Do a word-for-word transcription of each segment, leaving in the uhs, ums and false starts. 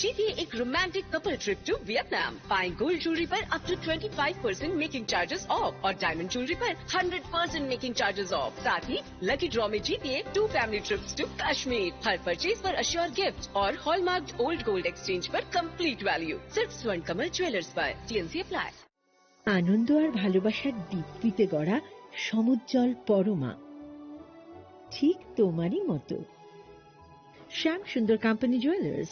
जीतिए एक romantic couple trip to Vietnam. पाएं गोल्ड ज्वेलरी पर up to twenty five percent making charges off और डायमंड ज्वेलरी पर hundred percent making charges off. साथ ही लकी ड्रॉ में जीतिए two family trips to Kashmir. हर परचेज पर अश्योर गिफ्ट और हॉलमार्क्ड ओल्ड गोल्ड एक्सचेंज पर कंप्लीट वैल्यू। सिर्फ स्वर्ण कमल ज्वेलर्स पर। TnC apply. আনন্দ আর ভালোবাসার দীপ্তিতে গড়া সমুজ্জ্বল পরমা, ঠিক তোমারই মতো। শ্যাম সুন্দর কোম্পানি জুয়েলার্স,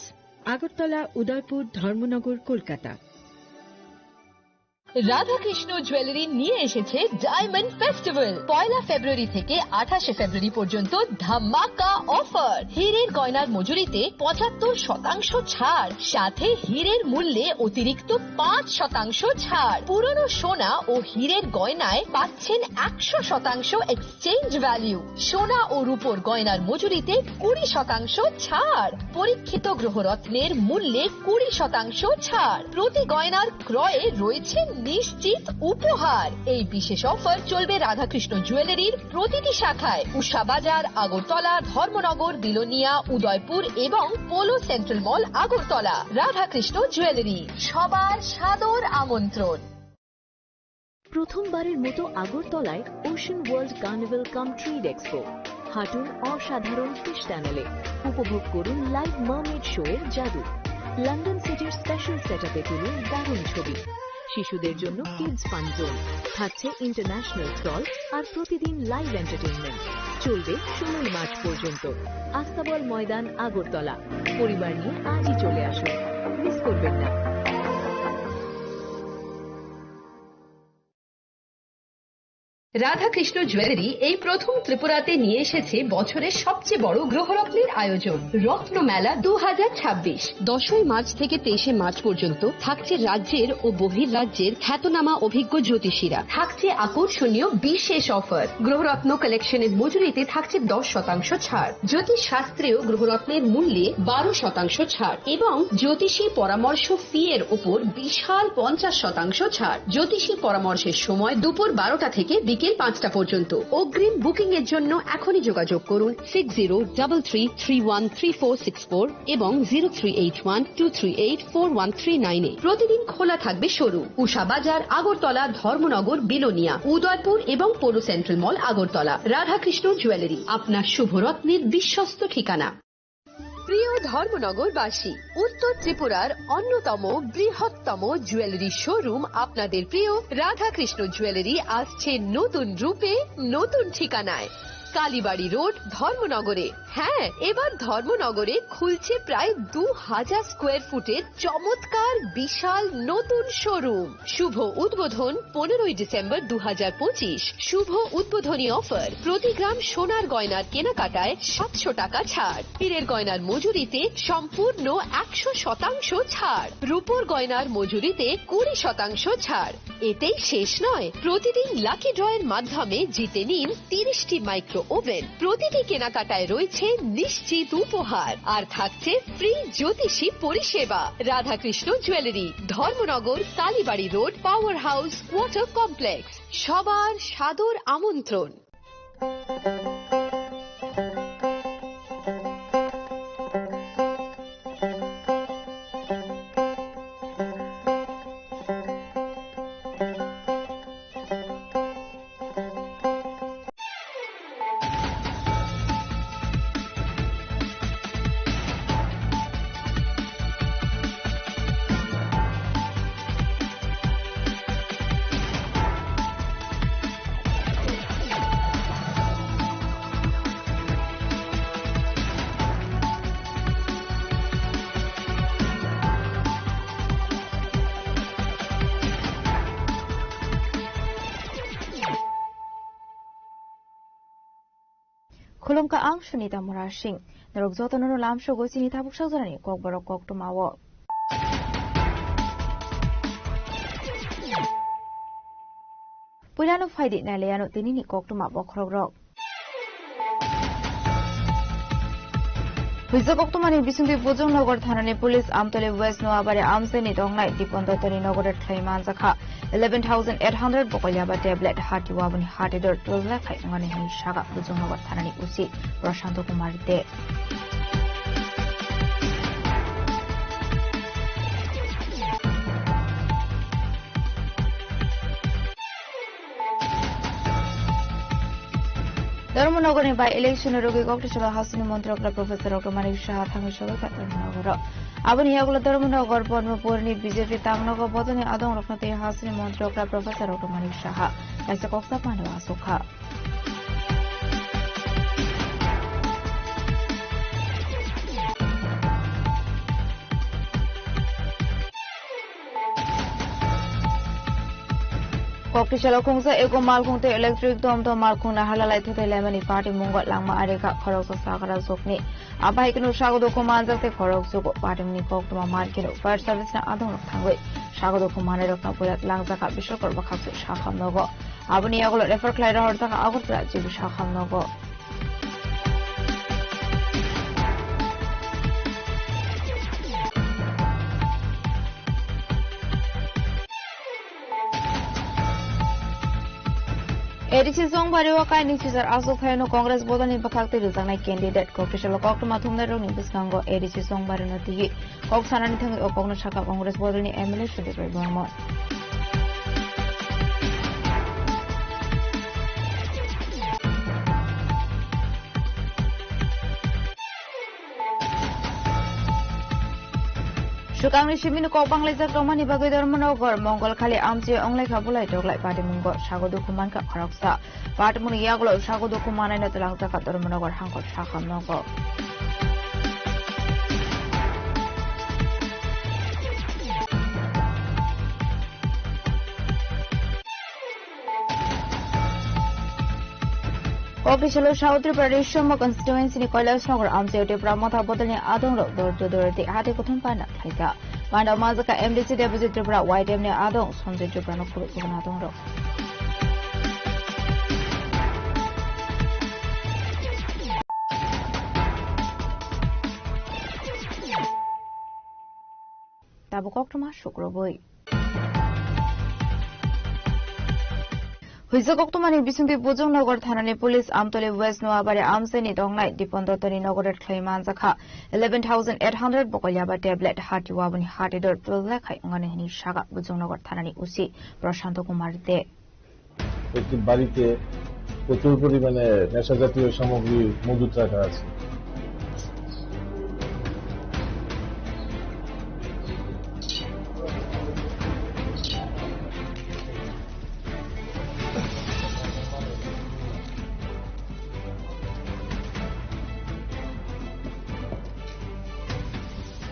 আগরতলা, উদয়পুর, ধর্মনগর, কলকাতা। রাধাকৃষ্ণ জুয়েলারি নিয়ে এসেছে ডায়মন্ড ফেস্টিভ্যাল। পয়লা ফেব্রুয়ারি থেকে আঠাশে ফেব্রুয়ারি পর্যন্ত ধামাকা অফার। হীরের গয়নার মজুরিতে পঁচাত্তর শতাংশ ছাড়, সাথে হীরের মূল্যে অতিরিক্ত পাঁচ শতাংশ ছাড়। পুরনো সোনা ও হীরের গয়নায় পাচ্ছেন একশো শতাংশ এক্সচেঞ্জ ভ্যালু। সোনা ও রূপোর গয়নার মজুরিতে কুড়ি শতাংশ ছাড়। পরীক্ষিত গ্রহরত্নের মূল্যে কুড়ি শতাংশ ছাড়। প্রতি গয়নার ক্রয়ে রয়েছে নিশ্চিত উপহার। এই বিশেষ অফার চলবে রাধাকৃষ্ণ জুয়েলারির প্রতিটি শাখায়, উষা বাজার, আগরতলা, ধর্মনগর, বিলোনিয়া, উদয়পুর এবং পোলো সেন্ট্রাল মল, আগরতলা। রাধাকৃষ্ণ জুয়েলারি, সবার সাদর আমন্ত্রণ। প্রথমবারের মতো আগরতলায় ওশান ওয়ার্ল্ড কার্নিভাল কাম ট্রেড এক্সপো। হাঁটুন অসাধারণ ফিশ টানেলে, উপভোগ করুন লাইভ মার্মেড শো এর জাদু। লন্ডন সিটির স্পেশাল সেটআপে তুলুন দারুণ ছবি। শিশুদের জন্য কিডস ফান জোন, থাকছে ইন্টারন্যাশনাল স্টল আর প্রতিদিন লাইভ এন্টারটেইনমেন্ট। চলবে ষোলোই মার্চ পর্যন্ত। আস্তাবল ময়দান, আগরতলা। পরিবার নিয়ে আজই চলে আসুন, মিস করবেন না। রাধাকৃষ্ণ জুয়েলারি এই প্রথম ত্রিপুরাতে নিয়ে এসেছে বছরের সবচেয়ে বড় গ্রহরত্নের আয়োজন, রত্নমেলা দু হাজার ছাব্বিশ। দশই মার্চ থেকে তেইশে মার্চ পর্যন্ত থাকছে রাজ্যের ও বহির রাজ্যের খ্যাতনামা অভিজ্ঞ জ্যোতিষীরা। থাকছে আকর্ষণীয় বিশেষ অফার। গ্রহরত্ন কালেকশনের মজুরিতে থাকছে দশ শতাংশ ছাড়। জ্যোতিষ শাস্ত্রেও গ্রহরত্নের মূল্যে বারো শতাংশ ছাড় এবং জ্যোতিষী পরামর্শ ফি এর উপর বিশাল পঞ্চাশ শতাংশ ছাড়। জ্যোতিষী পরামর্শের সময় দুপুর বারোটা থেকে বিকেল পাঁচটা পর্যন্ত। অগ্রিম বুকিং এর জন্য এখনই যোগাযোগ করুন six zero double three three one three four six four এবং zero three eight one two three eight four one three nine এ। প্রতিদিন খোলা থাকবে শোরুম। উষা বাজার, আগরতলা, ধর্মনগর, বিলোনিয়া, উদয়পুর এবং পৌর সেন্ট্রাল মল, আগরতলা। রাধাকৃষ্ণ জুয়েলারি, আপনার শুভরত্নের বিশ্বস্ত ঠিকানা। প্রিয় ধর্মনগরবাসী, উত্তর ত্রিপুরার অন্যতম বৃহত্তম জুয়েলারি শোরুম আপনাদের প্রিয় রাধাকৃষ্ণ জুয়েলারি আসছে নতুন রূপে, নতুন ঠিকানায়। কালীবাড়ি রোড, ধর্মনগরে। হ্যাঁ, এবার ধর্মনগরে খুলছে প্রায় দু হাজার স্কোয়ার ফুটের চমৎকার বিশাল নতুন শোরুম। শুভ উদ্বোধন পনেরোই ডিসেম্বর দু হাজার পঁচিশ। শুভ উদ্বোধনী অফার, প্রতি গ্রাম সোনার গয়নার কেনাকাটায় সাতশো টাকা ছাড়। হীরের গয়নার মজুরিতে সম্পূর্ণ একশো শতাংশ ছাড়। রূপোর গয়নার মজুরিতে কুড়ি শতাংশ ছাড়। এতেই শেষ নয়, প্রতিদিন লাকি ড্রয়ের মাধ্যমে জিতে নিন তিরিশটি মাইক্রো ওভেন। প্রতিটি কেনাকাটায় রয়েছে নিশ্চিত উপহার, আর থাকছে ফ্রি জ্যোতিষী পরিষেবা। Radhakrishna jewellery, Dharmanagar, Kalibari road, power house, water complex. সবার সাদর আমন্ত্রণ। Khulumkha, ang Sunita Murasing. Norok jotono no lamsogo chini tabuk sajorani kokborok koktwmao. Puilano phaidi nailaiano tinini koktwma bokhorokrok. Huijak koktwmani bisingtwi Bujongnagar thanani police Amtali West Noabari amchaini tongnai Dipan Dattani nogorer khlai manjakha. Eleven thousand eight hundred bokolia ba tablet hati waboni hati dor tolnai khai wngani hwnwi saga Bujongnagar thanani O C Prashanto Kumar De. Dharmanagarni by-election rwgwi Koktisalo hasini montri okra Professor Doctor Manik Saha thangwi sogwi kha Dharmanagaro. Aboni yagulo Dharmanagar Padmapurni B J P tangnago bodolni adongrokno tei hasini montri okra Professor Doctor Manik Saha kaisa koksa paneo achuk kha. Koktisalo khungsa eko malkhung tei electric tom tom malkhung naharla lai thutai laimani patimungo langma arikha khoroksa sakra sokni. Abai kunu sago dukhu manjak tei khorok sugo patimni koktwma mankhe fire service ni adongrok thangwi sago dukhu manai rokno puila langjakha Biswakar bwkhak sakham nogo. Aboni yagulo refer khlai rohorjakha Agartala G B sakham nogo. A D C Songbari o kaini sijar aswk phaino Congress bodolni bwkhak twi rwjaknai candidate Koktisalo koktwma thumnairokni bwskango A D C Songbari no twiwi kok sanani thangwi o kokno sakha Congress bodolni M L A Sudip Rai Barman. Swkangni simino kok banglaijak tongmani bagwi Dharmanagar Mongolkhali amchio wnglaikha bulai toklai patimungo sago dukhu mankha khoroksa. Patimungni yagulo sago dukhu manaino twlangjakha Dharmanagar hangkor sakham nogo. Koktisalo South Tripura Rishoma constituency ni Kailasnagar amchaio Tipra Motha bodolni adongrok dor to dor tei hati kuthum pana khlaikha. Panda majaka M D C Debojit Tripura, Y T M ni adong Sanjay Tripura no khuluk khuluk adongrok. Tabuk koktwma sukrubwi. Huijak koktwmani bisingtwi Bujongnagar thanani police Amtoli West Noabari amchaini tongnai Dipon Dottoni nogo raid khlai manjakha. Eleven thousand eight hundred bokolyaba tablet hati waboni hati dor twelve lakhai wngani hwnwi sakha Bujongnagar thanani O C Prashanto Kumar De. একটি বাড়িতে প্রচুর পরিমাণে নেশা জাতীয় সামগ্রী মজুত রাখা আছে।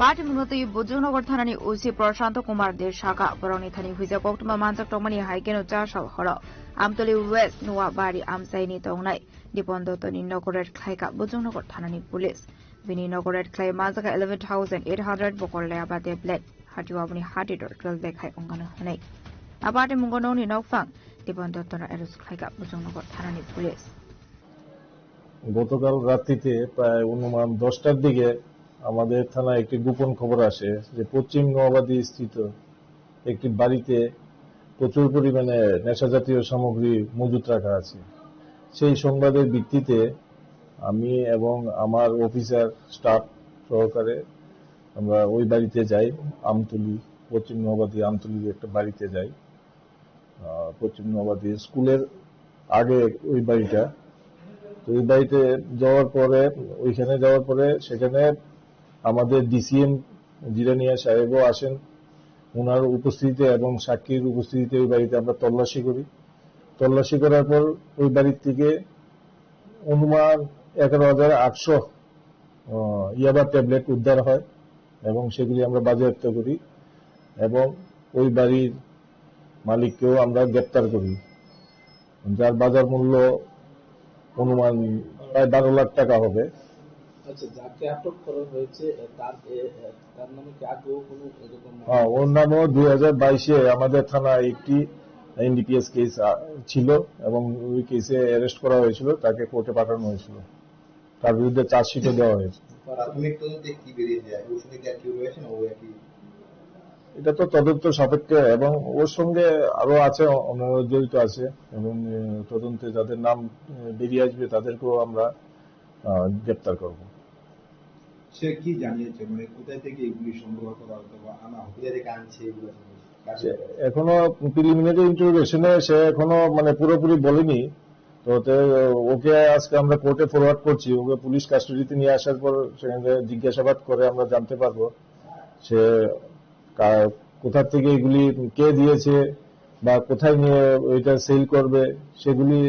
Patimungno twi Bujongnagar thanani O C Prashanto Kumar De sakha, borokni thani huijak koktwma manjak tongmani hai kheno cha sal horo Amtoli West Noabari amchaini tongnai Dipon Dottoni nogo raid khlaikha Bujongnagar thanani police. Bini nogo raid khlai manjakha eleven thousand eight hundred bokolyaba tablet, hati waboni hati dor twelve lakhai wngano hwnwi. A patimungo nokni nokphang Dipon Dottono arrest khlaikha Bujongnagar thanani police. গতকাল রাত্রিতে প্রায় অনুমান দশটার দিকে আমাদের থানায় একটি গোপন খবর আসে যে পশ্চিম নোয়াবাদী স্থিত একটি বাড়িতে প্রচুর পরিমাণে নেশাজাতীয় সামগ্রী মজুত রাখা আছে। সেই সংবাদের ভিত্তিতে আমি এবং আমার অফিসার, স্টাফ সহকারে আমরা ওই বাড়িতে যাই। আমতলী, পশ্চিম নোয়াবাদী আমতলীর একটা বাড়িতে যাই। আহ, পশ্চিম নোয়াবাদী স্কুলের আগে ওই বাড়িটা। তো ওই বাড়িতে যাওয়ার পরে, ওইখানে যাওয়ার পরে সেখানে আমাদের ডিসিএম জিরানিয়া সাহেবও আসেন। ওনার উপস্থিতিতে এবং সাক্ষীর উপস্থিতিতে ওই বাড়িতে আমরা তল্লাশি করি। তল্লাশি করার পর ওই বাড়ির থেকে অনুমান এগারো হাজার আটশো, আহ, ইয়াবা ট্যাবলেট উদ্ধার হয় এবং সেগুলি আমরা বাজেয়াপ্ত করি এবং ওই বাড়ির মালিককেও আমরা গ্রেপ্তার করি, যার বাজার মূল্য অনুমান প্রায় বারো লাখ টাকা হবে। আচ্ছা, যাকে আটক করা হয়েছে, এ, তার, এ, এ, তার নামে কি আগেও কোনো এরকম মামলা হ্যাঁ, ওর নামেও দুই হাজার বাইশে আমাদের থানায় একটি এনডিপিএস কেস, আ, ছিল এবং ওই কেসে অ্যারেস্ট করা হয়েছিল, তাকে কোর্টে পাঠানো হয়েছিল, তার বিরুদ্ধে চার্জশিটও দেওয়া হয়েছে। প্রাথমিক তদন্তে কি বেরিয়ে যায়? ওর সঙ্গে কি আর কেউ রয়েছে না ও একই? এটা তো তদন্ত সাপেক্ষে এবং ওর সঙ্গে আরো আছে, অন্যরা জড়িত আছে এবং, এ, তদন্তে যাদের নাম, এ, বেরিয়ে আসবে তাদেরকেও আমরা, আ, গ্রেপ্তার করব। সে কি জানিয়েছে? মানে কোথায় থেকে এগুলি সংগ্রহ করা হতো বা আনা হতো? কোথায় থেকে আনছে এগুলো জিনিস? কার সে ব্যাপারে? এখনো প্রিলিমিনারি ইন্টারোগেশনে সে এখনো মানে পুরোপুরি বলেনি। তো তে ওকে আজকে আমরা কোর্টে ফরওয়ার্ড করছি। ওকে পুলিশ কাস্টডিতে নিয়ে আসার পর সেখানে জিজ্ঞাসাবাদ করে আমরা জানতে পারবো সে কা-, কোথা থেকে এগুলি, কে দিয়েছে বা কোথায় নিয়ে ওইটা সেল করবে, সেগুলি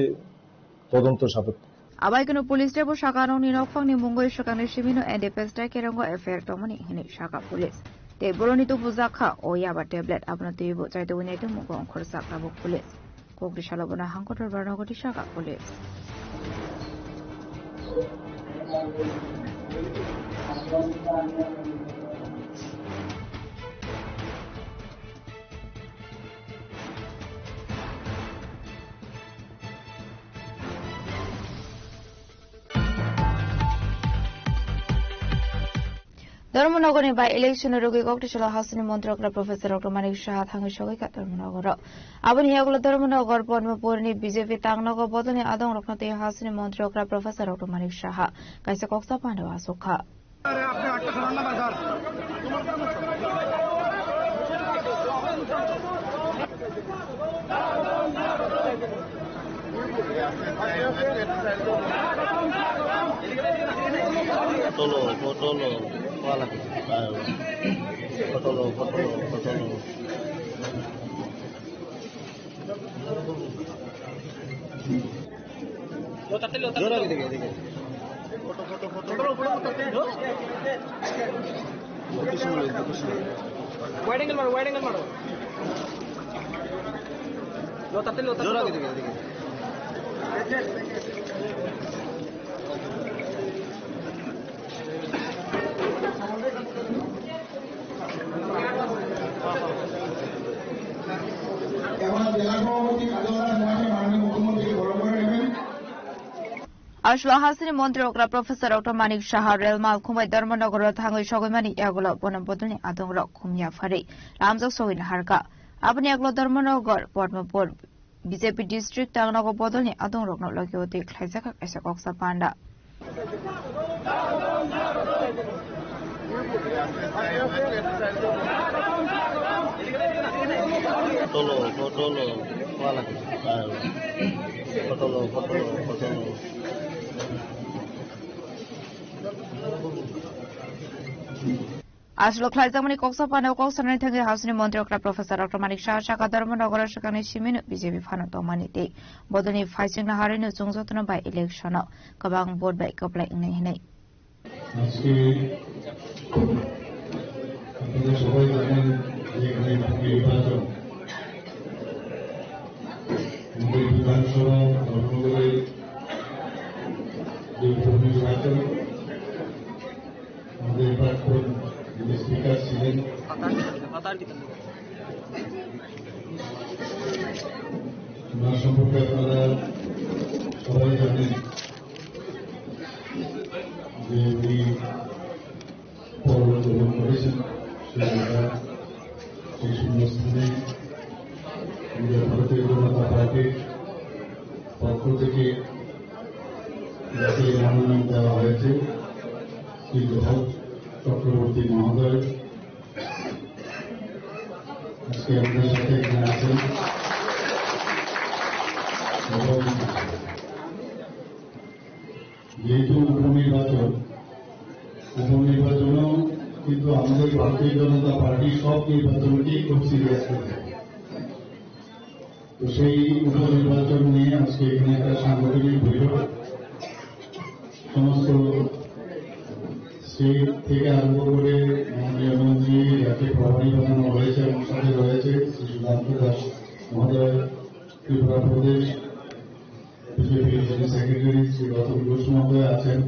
তদন্ত সাপেক্ষে। Abai kunu police tei bwskango nini nokphangni mungwi swkangni simino N D P S tei kerongo F I R tongmani hwnwi sakha police. Tei boroni tubujak kha o yaba tablet, abono twiwi bo chaitugwi naitu mugo ongkhorjak tabuk police. Kokri salo bono hangkotor barnogoti sakha police. Dharmanagarni by election rwgwi Koktisalo hasini montri okra Professor Doctor Manik Saha thangwi sogwi kha Dharmanagaro. Aboni yagulo Dharmanagar Padmapurni B J P tangnago bodolni adongrokno twi hasini montri okra Professor Doctor Manik Saha kaisa koksa panda asuk kha. Potolo, potolo, wala. Potolo, potolo, potolo. Wide angle ಮಾಡು, wide angle ಮಾಡು. ಜೋರಾಗಿ ತೆಗೆ, ತೆಗೆ. আমার জেলা সভাপতি কাজলদাস মহাশয় মাননীয় মুখ্যমন্ত্রীকে বরণ করে নেবেন। Aswk hasini montri okra Professor Doctor Manik Saha rel mal khumbai Dharmanagar o thangwi sogwi mani yagulo bono bodolni adongrok khumya pharwi lamjak sogwi naharkha. Aboni yagulo Dharmanagar, Padmapur, B J P district tangnago bodolni adongrokno logi o twi khlaijak kaisa koksa panda. Potolo, potolo, wala. Potolo, potolo, potolo. Aswk khlaijakmani koksa panao kok sanani thangwi hasini montri okra Professor Doctor Manik Saha sakha Dharmanagar o swkangni simino B J P phano tongmani tei bodolni phaisingno harino chwng jotono by election o kwbang vote bai kwplai wngnai hwnwi. আজকে আপনারা সবাই জানেন যে এখানে নির্বাচন, আমাদের বিধানসভা ধর্মনগরের যে উপনির্বাচন, আমাদের প্রাক্তন যিনি স্পিকার ছিলেন, ওনার সম্পর্কে আপনারা সবাই জানেন যে উনি পরলোক গমন করেছেন। সেই জায়গা, সেই শূন্যস্থানে আমাদের ভারতীয় জনতা পার্টির পক্ষ থেকে যাকে মনোনয়ন দেওয়া হয়েছে, শ্রী যোধক চক্রবর্তী মহোদয় আজকে আমাদের সাথে এখানে আছেন এবং যেহেতু উপনির্বাচন, উপনির্বাচনও কিন্তু আমাদের ভারতীয় জনতা পার্টি সব নির্বাচনকেই খুব সিরিয়াস করে থাকে। তো সেই উপনির্বাচন নিয়ে আজকে এখানে একটা সাংগঠনিক বৈঠক, সমস্ত স্টেট থেকে আরম্ভ করে মাননীয় মন্ত্রী, যাকে প্রভারী বানানো হয়েছে, আমার সাথে রয়েছে শ্রী সুধাংশু দাস মহোদয়, ত্রিপুরা প্রদেশ বিজেপির যিনি সেক্রেটারি শ্রী রতন ঘোষ মহোদয় আছেন,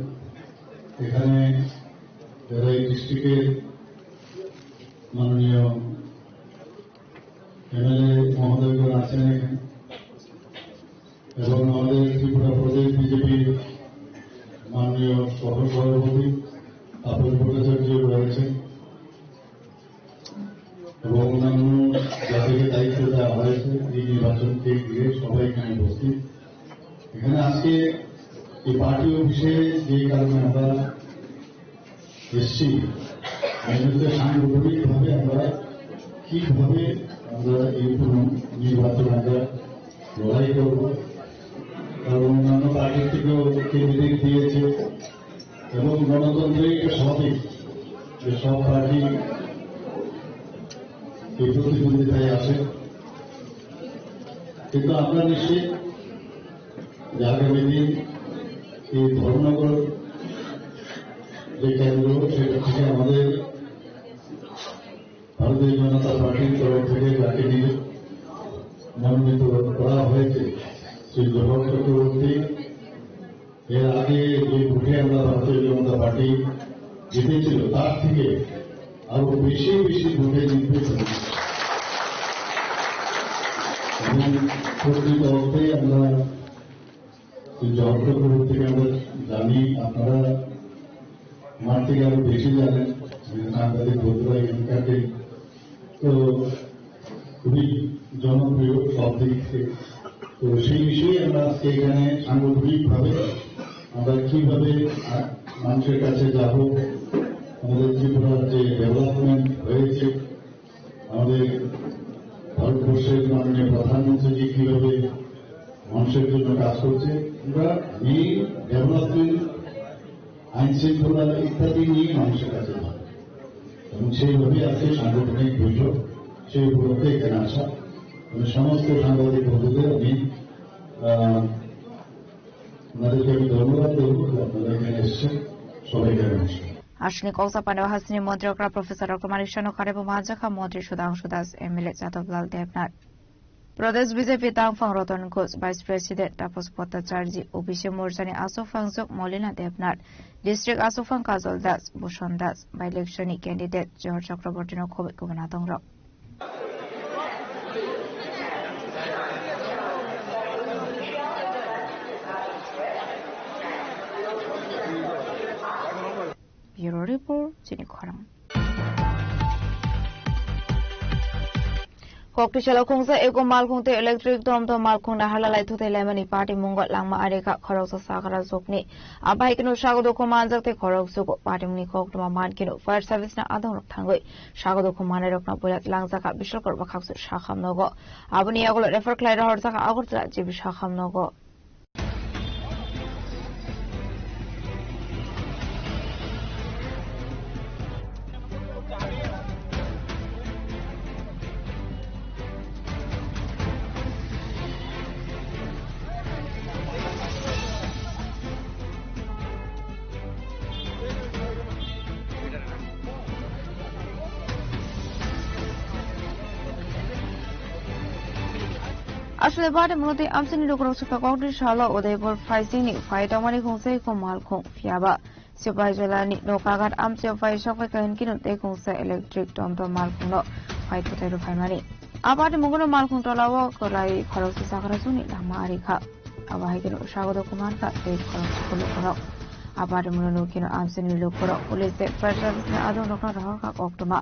এখানে যারা এই ডিস্ট্রিক্টের মাননীয় এমএলএ মহোদয়গণ আছেন এখানে, এবং আমাদের ত্রিপুরা প্রদেশ বিজেপির মাননীয় সহ সভাপতি তাপস ভট্টাচার্য রয়েছেন, এবং অন্যান্য যাদেরকে দায়িত্ব দেওয়া হয়েছে এই নির্বাচনকে ঘিরে সবাই এখানে উপস্থিত। এখানে আজকে এই পার্টি অফিসে যে কারণে আমরা এসছি, আমি হচ্ছে সাংগঠনিকভাবে আমরা কিভাবে আমরা এই পুনর্নির্বাচন আমরা লড়াই করব, কারণ সব প্রার্থী এই প্রতিদ্বন্দ্বিতায় আছে, কিন্তু আমরা নিশ্চিত যে আগামী দিন এই ধর্মনগর যে কেন্দ্র, সেটা থেকে আমাদের ভারতীয় জনতা পার্টির তরফ থেকে যাকে নিয়ে মনোনীত করা হয়েছে, শ্রী জগৎ চক্রবর্তী, এর আগে যে ভোটে আমরা ভারতীয় জনতা পার্টি জিতেছিল, তার থেকে আরো বেশি বেশি ভোটে জিতবে। এবং প্রকৃত অর্থে আমরা জগৎ চক্রবর্তীকে আমরা জানি, আপনারা আমার থেকে আরো বেশি জানেন, সাংবাদিক বন্ধুরা এখানকার। তো খুবই জনপ্রিয় সব দিক থেকে। তো সেই বিষয়ে আমরা আজকে এখানে সাংগঠনিকভাবে আমরা কিভাবে, আহ, মানুষের কাছে যাব, আমাদের ত্রিপুরার যে ডেভেলপমেন্ট হয়েছে, আমাদের ভারতবর্ষের মাননীয় প্রধানমন্ত্রীজি কিভাবে মানুষের জন্য কাজ করছে, আমরা মেইন ডেভেলপমেন্ট, আইন শৃঙ্খলা ইত্যাদি নিয়ে মানুষের কাছে যাবো। এবং সেইভাবেই আজকে সাংগঠনিক বৈঠক, সেই উপলক্ষে এখানে আসা। আমি সমস্ত সাংবাদিক বন্ধুদের আমি, আহ, ওনাদেরকে আমি ধন্যবাদ দেবো যে আপনারা এখানে এসেছেন। সবাইকে নমস্কার। Aswkni kok sa paneo hasini montri okra Professor Dr. Manik Saha no kare bo manjakha montri Sudhangshu Das, M L A Jadab Lal Debnath. Pradesh B J P tangphang Ratan Ghosh, Vice President Tapas Bhattacharjee, O B C Morcha ni aswk phangjwk Molina Debnath, District aswk phang Kajal Das, Bhushan Das, by-election ni candidate Johor Chakraborty no khobwi kubuna tongrok. Bureau Report, chini khorang. Kokti salo khungsa eko malkhung tei electric tom tom malkhung naharla lai thutai laimani party mungo langma arikha khoroksa sakara jokni. Abahaikeno sago dukhu manjak tei khorok sugo party mungni koktwma mankeno fire service ni adongrok thangwi sago dukhu manai rokno builat langjakha Bishalkor bwkhaksu sakham nogo. Aboni yagulo refer khlai rohorjakha Agartala G B sakham nogo. Aswk bai de mwnwi tei amchaini lukurok swkang kokni salo Udaipur phaisingni phai tongmani khungsa eko malkhung. Phiya ba Sipaijala ni Nokagat amchaio phai sokphai kahinkhe no tei khungsa electric tom tom malkhungno phai thutai rw phaimani. Aboni mungo malkhung tolao kwlai khoroksa sakara jokni langma arikha. Abo hai kheno sago dukhu mankha tei khoroksa lukurok. Aboni mungo nukino amchaini lukurok police tei fire service ni adongrokno rohorkha koktwma.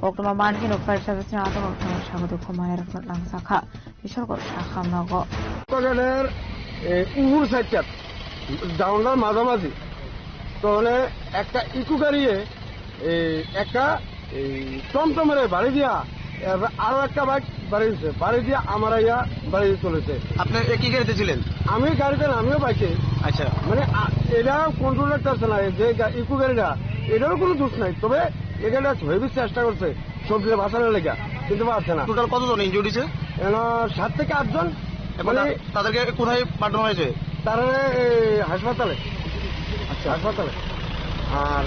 Koktwma mankhe no fire service ni adongrok thangwi sago dukhu manai rokno langjakha Bishalkor sakham nogo. বাগানের, এ, উহুর সাইডটাত, ডাউনটার মাঝামাঝি। তো মানে একটা ইকো গাড়িয়ে, এ, একটা, এই, টমটমের বাড়ি দিয়া, এরপর আরো একটা বাইক বাড়ি দিছে। বাড়ি দিয়া আমার আইয়া বাড়ি চলেছে। আপনি একই গাড়িতে ছিলেন? আমি গাড়িতে না, আমিও বাইকে। আচ্ছা। মানে, আ, এটা কন্ট্রোল রাখতে পারছে না, এই যে গা-, ইকো গাড়িটা, এটারও কোনো দোষ নাই। তবে এখানে হেভি চেষ্টা করছে সবগুলো বাঁচানোর লেগে, কিন্তু পারছে না। টোটাল কতজন ইনজুর্ড হয়েছে? এখানে সাত থেকে আটজন। এবং মানে তা-, তাদেরকে কোথায় পাঠানো হয়েছে? তারা এই হাসপাতালে। আচ্ছা। হাসপাতালে। আর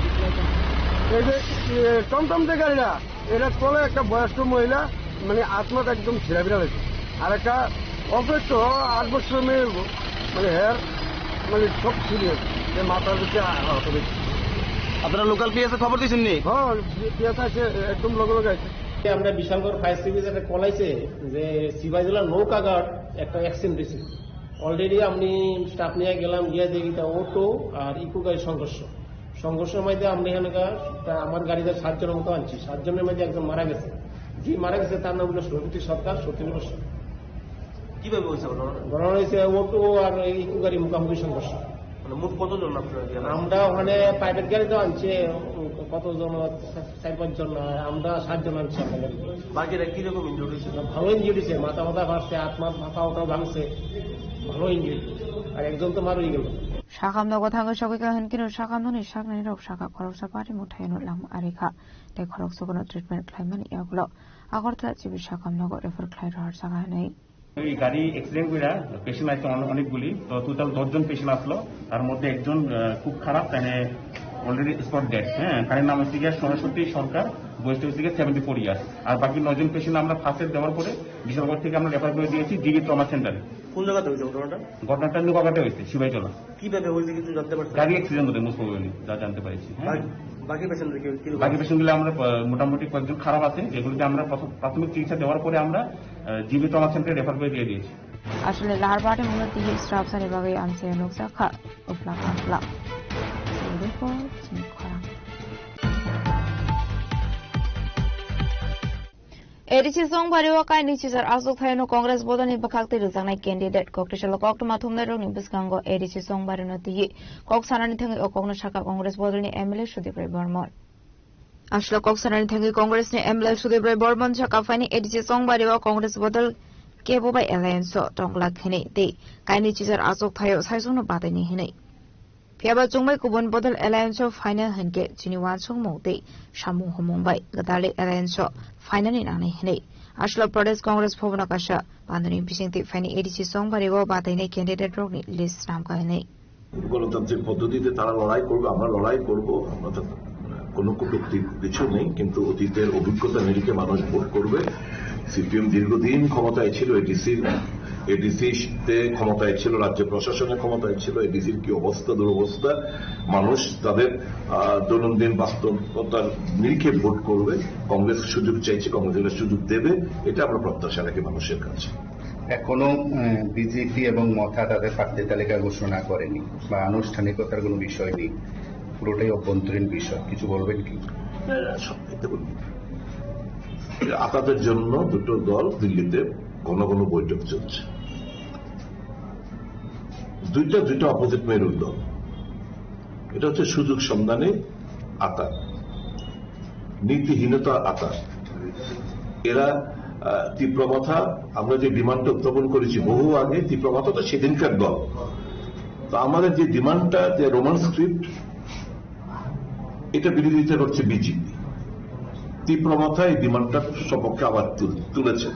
এই যে, এ, টমটম যে গাড়িটা, এটা চলে একটা বয়স্ক মহিলা, মানে আত্মাটা একদম ছিঁড়াফিরা হয়েছে। আর একটা অল্প একটু আট বছরের মেয়ে, মানে হেয়ার, মানে সব ছিঁড়ে, যে মাথার দিকে আহত হয়েছে। আপনারা লোকাল পিএসএ খবর দিয়েছেন নি? হ্যাঁ, পিএসএ আছে, একদম লগে লগে আছে। আমরা বিশালগড় ফায়ার সার্ভিস একটা কল আইছে যে সিপাহীজলা নৌকাঘাট একটা অ্যাক্সিডেন্ট হয়েছে। অলরেডি আমি স্টাফ নিয়ে গেলাম, গিয়ে দেখি তা অটো আর ইকো গাড়ি সংঘর্ষ। সংঘর্ষের মধ্যে আমরা এখানকার, তা আমার গাড়িতে সাতজনের মতো আনছি, সাতজনের মধ্যে একজন মারা গেছে। যে মারা গেছে তার নাম হলো সৌমিত্রী সরকার, সত্তর বছর। কিভাবে হয়েছে ঘটনা? ঘটনা হয়েছে অটো আর ইকো গাড়ি মুখোমুখি সংঘর্ষ। মানে মোট কতজন আপনারা দিয়ে আনছেন? আমরা ওখানে প্রাইভেট গাড়ি তো আনছে, কতজন, চার পাঁচ জন, আর আমরা সাতজন আনছি আমরা গাড়িতে। বাকিরা কিরকম ইনজুরি হয়েছে? ভালো ইনজুরি হয়েছে, মাথা মাথা ফাটছে, হাত মাথা ওটাও ভাঙছে, ভালো ইনজুরি। আর একজন তো মারাই গেল। Sakam nogo thangwi sogwi ka hwn khe no sakam noni saknani rok saka khoroksa party muthai no lang ari kha. Tei khoroksa bono treatment khlai mani yagulo Agartala G B sakam nogo refer khlai rohor saka hwnwi. এই গাড়ি অ্যাক্সিডেন্ট কইরা পেশেন্ট আইছে অনে-, অনেকগুলি, তো টোটাল দশ জন পেশেন্ট আসলো, তার মধ্যে একজন, আহ, খুব খারাপ, তাহলে অলরেডি স্পট ডেড। হ্যাঁ, তার নাম হচ্ছে গিয়া সরস্বতী সরকার, বয়সটা হচ্ছে গিয়া সেভেন্টি ফোর ইয়ার্স। আর বাকি নয়জন পেশেন্ট আমরা ফার্স্ট এড দেওয়ার পরে বিশালগড় থেকে আমরা রেফার করে দিয়েছি জিবি ট্রমা সেন্টারে। কোন জায়গাতে হয়েছে ঘটনাটা? ঘটনাটা নুকাঘাটে হয়েছে, শিবাইচলা। কিভাবে হয়েছে কিছু জানতে পারছেন? গাড়ি অ্যাক্সিডেন্ট হতে মোস্ট প্রবাবলি যা জানতে পারছি। হ্যাঁ। বাকি, বাকি পেশেন্টদের কি, কি বাকি পেশেন্টগুলি আমরা, আহ, মোটামুটি কয়েকজন খারাপ আছে, যেগুলিতে আমরা প্রথম প্রাথমিক চিকিৎসা দেওয়ার পরে আমরা, আহ, জিবি ট্রমা সেন্টারে রেফার করে দিয়ে দিয়েছি। Aswkni lahar party mungno twi srapsani bagwi amchaio nukjakha uplak uplak. Report, chini khorang. A D C Songbari o kaini chichar aswk thaino Congress bodolni bwkhak twi rwjaknai candidate koktwisa koktwma thumnai rokni bwskango A D C Songbari no twi kok sanani thangwi o kokno sakha Congress bodolni M L A Sudip Roy Bormon. Aswk kok sanani thangwi Congress ni M L A Sudip Roy Bormon sakha phaini A D C Songbari o Congress bodol kebo bai alliance o tongla khenwi tei kaini chichar aswk thaio saisungno bataini hinwi. Phiyaba chwngbai kubun bodol alliance o final hinkhe chini uansukmung tei samung humung bai gwdalwi alliance o final ni nangnai hinwi Achalo Pradesh Congress Bhavan o kaisa pandoni bisingtwi phaini A D C Songbari o batainai candidate rokni list snamkha hinwi. গণতান্ত্রিক পদ্ধতিতে তারা লড়াই করবে, আমরা লড়াই করব, আমরা তো কোনো কটূক্তি কিছু নেই, কিন্তু অতীতের অভিজ্ঞতা নিরিখে মানুষ ভোট করবে। সিপিএম দীর্ঘদিন ক্ষমতায় ছিল, এডিসির, এডিসিতে ক্ষমতায় ছিল, রাজ্য প্রশাসনের ক্ষমতায় ছিল, এডিসির কি অবস্থা, দুরবস্থা, মানুষ তাদের, আহ, দৈনন্দিন বাস্তবতার নিরিখে ভোট করবে। কংগ্রেস সুযোগ চাইছে, কংগ্রেস এবার সুযোগ দেবে, এটা আমরা প্রত্যাশা রাখি মানুষের কাছে। এখনো, আহ, বিজেপি এবং মথা তাদের প্রার্থী তালিকা ঘোষণা করেনি বা আনুষ্ঠানিকতার কোনো বিষয় নেই, পুরোটাই অভ্যন্তরীণ বিষয়। কিছু বলবেন কি? না, না, সব ক্ষেত্রে বলবো। আতাতের জন্য দুটো দল দিল্লিতে ঘন ঘন বৈঠক চলছে। দুইটা, দুইটা অপোজিট মেরুর দল। এটা হচ্ছে সুযোগ সন্ধানী আতা, নীতিহীনতা আতা। এরা, আহ, তীব্র মাথা, আমরা যে ডিমান্ডটা উত্থাপন করেছি বহু আগে, তীব্র মাথা তো সেদিনকার দল। তো আমাদের যে ডিমান্ডটা, যে রোমান স্ক্রিপ্ট, এটা বিরোধিতা করছে বিজেপি। তীব্র মাথা এই ডিমান্ডটার সপক্ষে আবার তুল-, তুলেছে।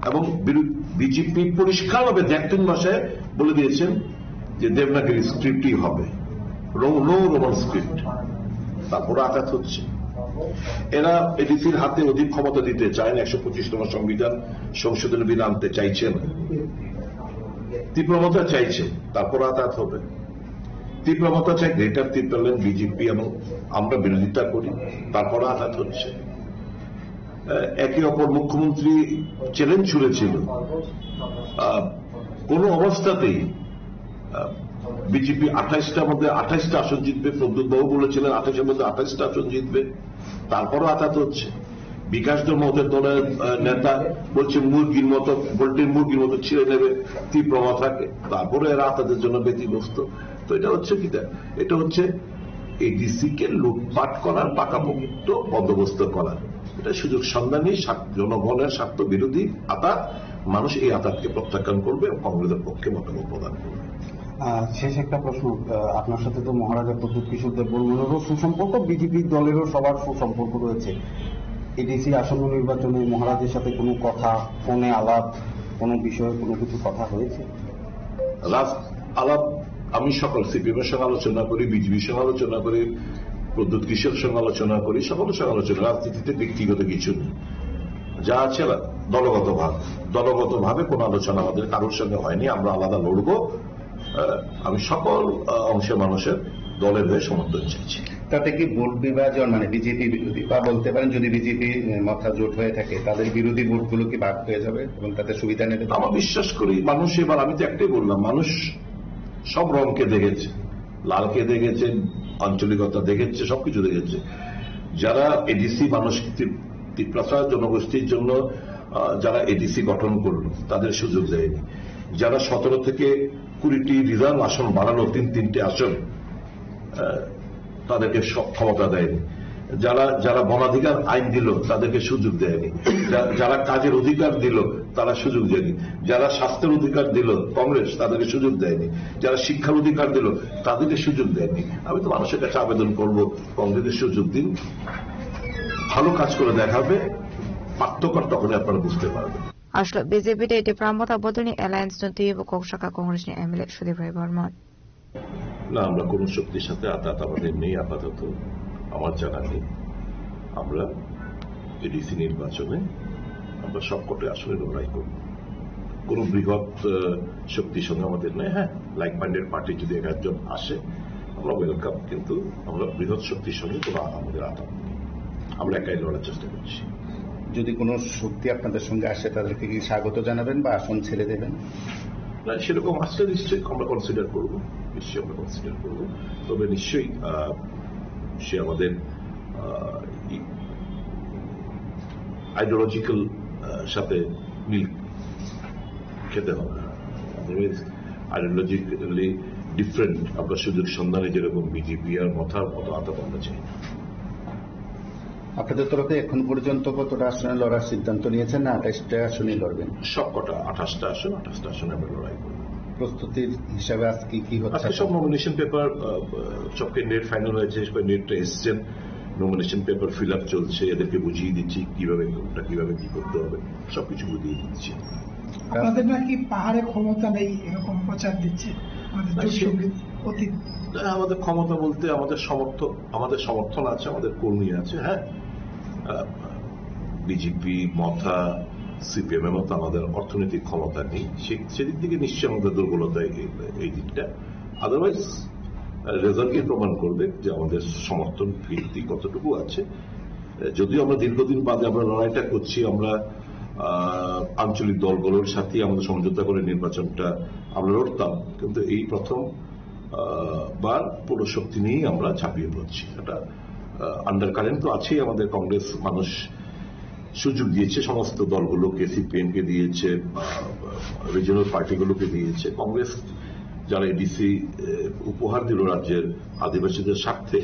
এবং বিরো-, বিজেপি পরিষ্কারভাবে দু এক তিন মাসে বলে দিয়েছেন যে দেবনাগরী স্ক্রিপ্টই হবে, রো-, নো রোমান স্ক্রিপ্ট। তারপরে আঘাত হচ্ছে। এরা এডিসির হাতে অধিক ক্ষমতা দিতে চায় না, একশো পঁচিশতম সংবিধান সংশোধনী বিল আনতে চাইছে না। তীব্র মাথা চাইছে, তারপর আঘাত হবে। তীব্র মাথা চায় গ্রেটার তিপ্রাল্যান্ড, বিজেপি এবং আমরা বিরোধিতা করি, তারপর আঘাত হচ্ছে। আহ, একে অপর মুখ্যমন্ত্রী চ্যালেঞ্জ ছুড়েছিল, আহ, কোনো অবস্থাতেই, আহ, বিজেপি আঠাশটার মধ্যে আঠাশটা আসন জিতবে। প্রদ্যুৎ বাবু বলেছিলেন আঠাশের মধ্যে আঠাশটা আসন জিতবে, তারপরও আঘাত হচ্ছে। বিকাশ ধর্মদের দলের, আহ, নেতা বলছে মুরগির মতো, পোল্ট্রির মুরগির মতো ছিঁড়ে নেবে তীব্র মাথাকে, তারপরে এরা আঘাতের জন্য ব্যতিব্যস্ত। তো এটা হচ্ছে কিটা? এটা হচ্ছে এডিসি কে লুটপাট করার, পাকাপোক্ত বন্দোবস্ত করার। এটা সুযোগ সন্ধানী, স্বার্থ, জনগণের স্বার্থ বিরোধী আতাত। মানুষ এই আতাতকে প্রত্যাখ্যান করবে এবং কংগ্রেসের পক্ষে মতামত প্রদান করবে। আহ, শেষ একটা প্রশ্ন, আহ, আপনার সাথে তো মহারাজা প্রদ্যুৎ কিশোর দেববর্মনেরও সুসম্পর্ক, বিজেপি দলেরও সবার সুসম্পর্ক রয়েছে। এডিসি আসন্ন নির্বাচনে মহারাজের সাথে কোনো কথা, ফোনে আলাপ, কোনো বিষয়ে কোনো কিছু কথা হয়েছে? রাজ-, আলাপ আমি সকল সিপিএম এর সঙ্গে আলোচনা করি, বিজেপির সঙ্গে আলোচনা করি, প্রদ্যুৎ কিশোর সঙ্গে আলোচনা করি, সকলের সঙ্গে আলোচনা। রাজনীতিতে ব্যক্তিগত কিছু নেই, যা আছে দলগতভাবে, দলগতভাবে কোনো আলোচনা আমাদের কারোর সঙ্গে হয়নি। আমরা আলাদা লড়বো। আহ, আমি সকল, আহ, অংশের মানুষের দলের হয়ে সমর্থন চাইছি। তাতে কি ভোট বিভাজন, মানে বিজেপি বিরোধী, বা বলতে পারেন যদি বিজেপি, আহ, মথা জোট হয়ে থাকে, তাদের বিরোধী ভোটগুলো কি ভাগ হয়ে যাবে এবং তাতে সুবিধা নেবে? আমার বিশ্বাস করি মানুষ এবার, আমি তো একটাই বললাম, মানুষ সব রংকে দেখেছে, লালকে দেখেছে, আঞ্চলিকতা দেখেছে, সবকিছু দেখেছে। যারা এডিসি মানুষ তি-, তিপ্রাসা জনগোষ্ঠীর জন্য, আহ, যারা এডিসি গঠন করলো, তাদের সুযোগ দেয়নি। যারা সতেরো থেকে কুড়িটি রিজার্ভ আসন বাড়ালো, তিন তিনটে আসন, আহ, তাদেরকে স-, ক্ষমতা দেয়নি। যারা, যারা বনাধিকার আইন দিল, তাদেরকে সুযোগ দেয়নি। যা-, যারা কাজের অধিকার দিল, তারা সুযোগ দেয়নি। যারা স্বাস্থ্যের অধিকার দিল কংগ্রেস, তাদেরকে সুযোগ দেয়নি। যারা শিক্ষার অধিকার দিল, তাদেরকে সুযোগ দেয়নি। আমি তো মানুষের কাছে আবেদন করব, কংগ্রেসকে সুযোগ দিন, ভালো কাজ করে দেখাবে, পার্থক্য তখনই আপনারা বুঝতে পারবেন। Aswk B J P tei Tipra Motha bodolni alliance no twiwi bo kok saka Congress ni M L A Sudip Roy Barman. না, আমরা কোনো শক্তির সাথে আতাত আমাদের নেই আপাতত, আমার জানা নেই। আমরা এডিসি নির্বাচনে আমরা সবকটা আসনে লড়াই করব। কোনো বৃহৎ, আহ, শক্তির সঙ্গে আমাদের নেই। হ্যাঁ, লাইক মাইন্ডেড পার্টি যদি এক একজন আসে, আমরা ওয়েলকাম, কিন্তু আমরা বৃহৎ শক্তির সঙ্গে কোনো আমাদের আতাত নেই। আমরা একাই লড়ার চেষ্টা করছি। যদি কোনো শক্তি আপনাদের সঙ্গে আসে, তাদেরকে কি স্বাগত জানাবেন বা আসন ছেড়ে দেবেন? না, সেরকম আসলে নিশ্চয়ই আমরা কনসিডার করব, নিশ্চয়ই আমরা কনসিডার করব। তবে নিশ্চয়ই, আহ, সে আমাদের, আহ, ই-, আইডিওলজিক্যাল, আহ, সাথে মিল খেতে হবে। আদারওয়াইজ আইডিওলজিক্যালি ডিফারেন্ট আমরা সুযোগ সন্ধানে যেরকম বিজেপি আর মথার মতো আতাত আমরা চাই না। আপনাদের তরফে এখন পর্যন্ত কতটা আসনে লড়ার সিদ্ধান্ত নিয়েছেন, না আঠাশটা আসনে লড়বেন? সবকটা, আঠাশটা আসন, আঠাশটা আসনে আমরা লড়াই করব। প্রস্তুতির হিসাবে আজকে কি হচ্ছে? আজকে সব নমিনেশন পেপার, আহ, সব ক্যান্ডিডেট ফাইনাল হয়েছে, ক্যান্ডিডেটরা এসছেন, নমিনেশন পেপার ফিল আপ চলছে, এদেরকে বুঝিয়ে দিচ্ছি কিভাবে কোনটা কিভাবে কি করতে হবে, সবকিছু বুঝিয়ে দিচ্ছি। আপনাদের নাকি পাহাড়ে ক্ষমতা নেই, এরকম প্রচার দিচ্ছে আমাদের না, জোট সে- সঙ্গে অতীত। না, আমাদের ক্ষমতা বলতে আমাদের সমর্থ-, আমাদের সমর্থন আছে, আমাদের কর্মী আছে, হ্যাঁ। আহ, বিজেপি, মথা, সিপিএম এর মতো আমাদের অর্থনৈতিক ক্ষমতা নেই। সে-, সেদিক থেকে নিশ্চয়ই আমাদের দুর্বলতা এই, এই দিকটা। আদারওয়াইজ, আহ, রেজাল্টই প্রমাণ করবে যে আমাদের সমর্থন ভিত্তি কতটুকু আছে। আহ, যদিও আমরা দীর্ঘদিন বাদে আমরা লড়াইটা করছি, আমরা, আহ, আঞ্চলিক দলগুলোর সাথে আমাদের সমঝোতা করে নির্বাচনটা আমরা লড়তাম, কিন্তু এই প্রথম, আহ, বার পুরো শক্তি নিয়েই আমরা ঝাঁপিয়ে পড়ছি। একটা, আহ, আন্ডারকারেন্ট তো আছেই, আমাদের কংগ্রেস মানুষ সুযোগ দিয়েছে সমস্ত দলগুলোকে, সিপিএম কে দিয়েছে, আহ, রিজিওনাল পার্টিগুলোকে দিয়েছে। কংগ্রেস যারা এডিসি, আহ, উপহার দিল রাজ্যের আদিবাসীদের স্বার্থে,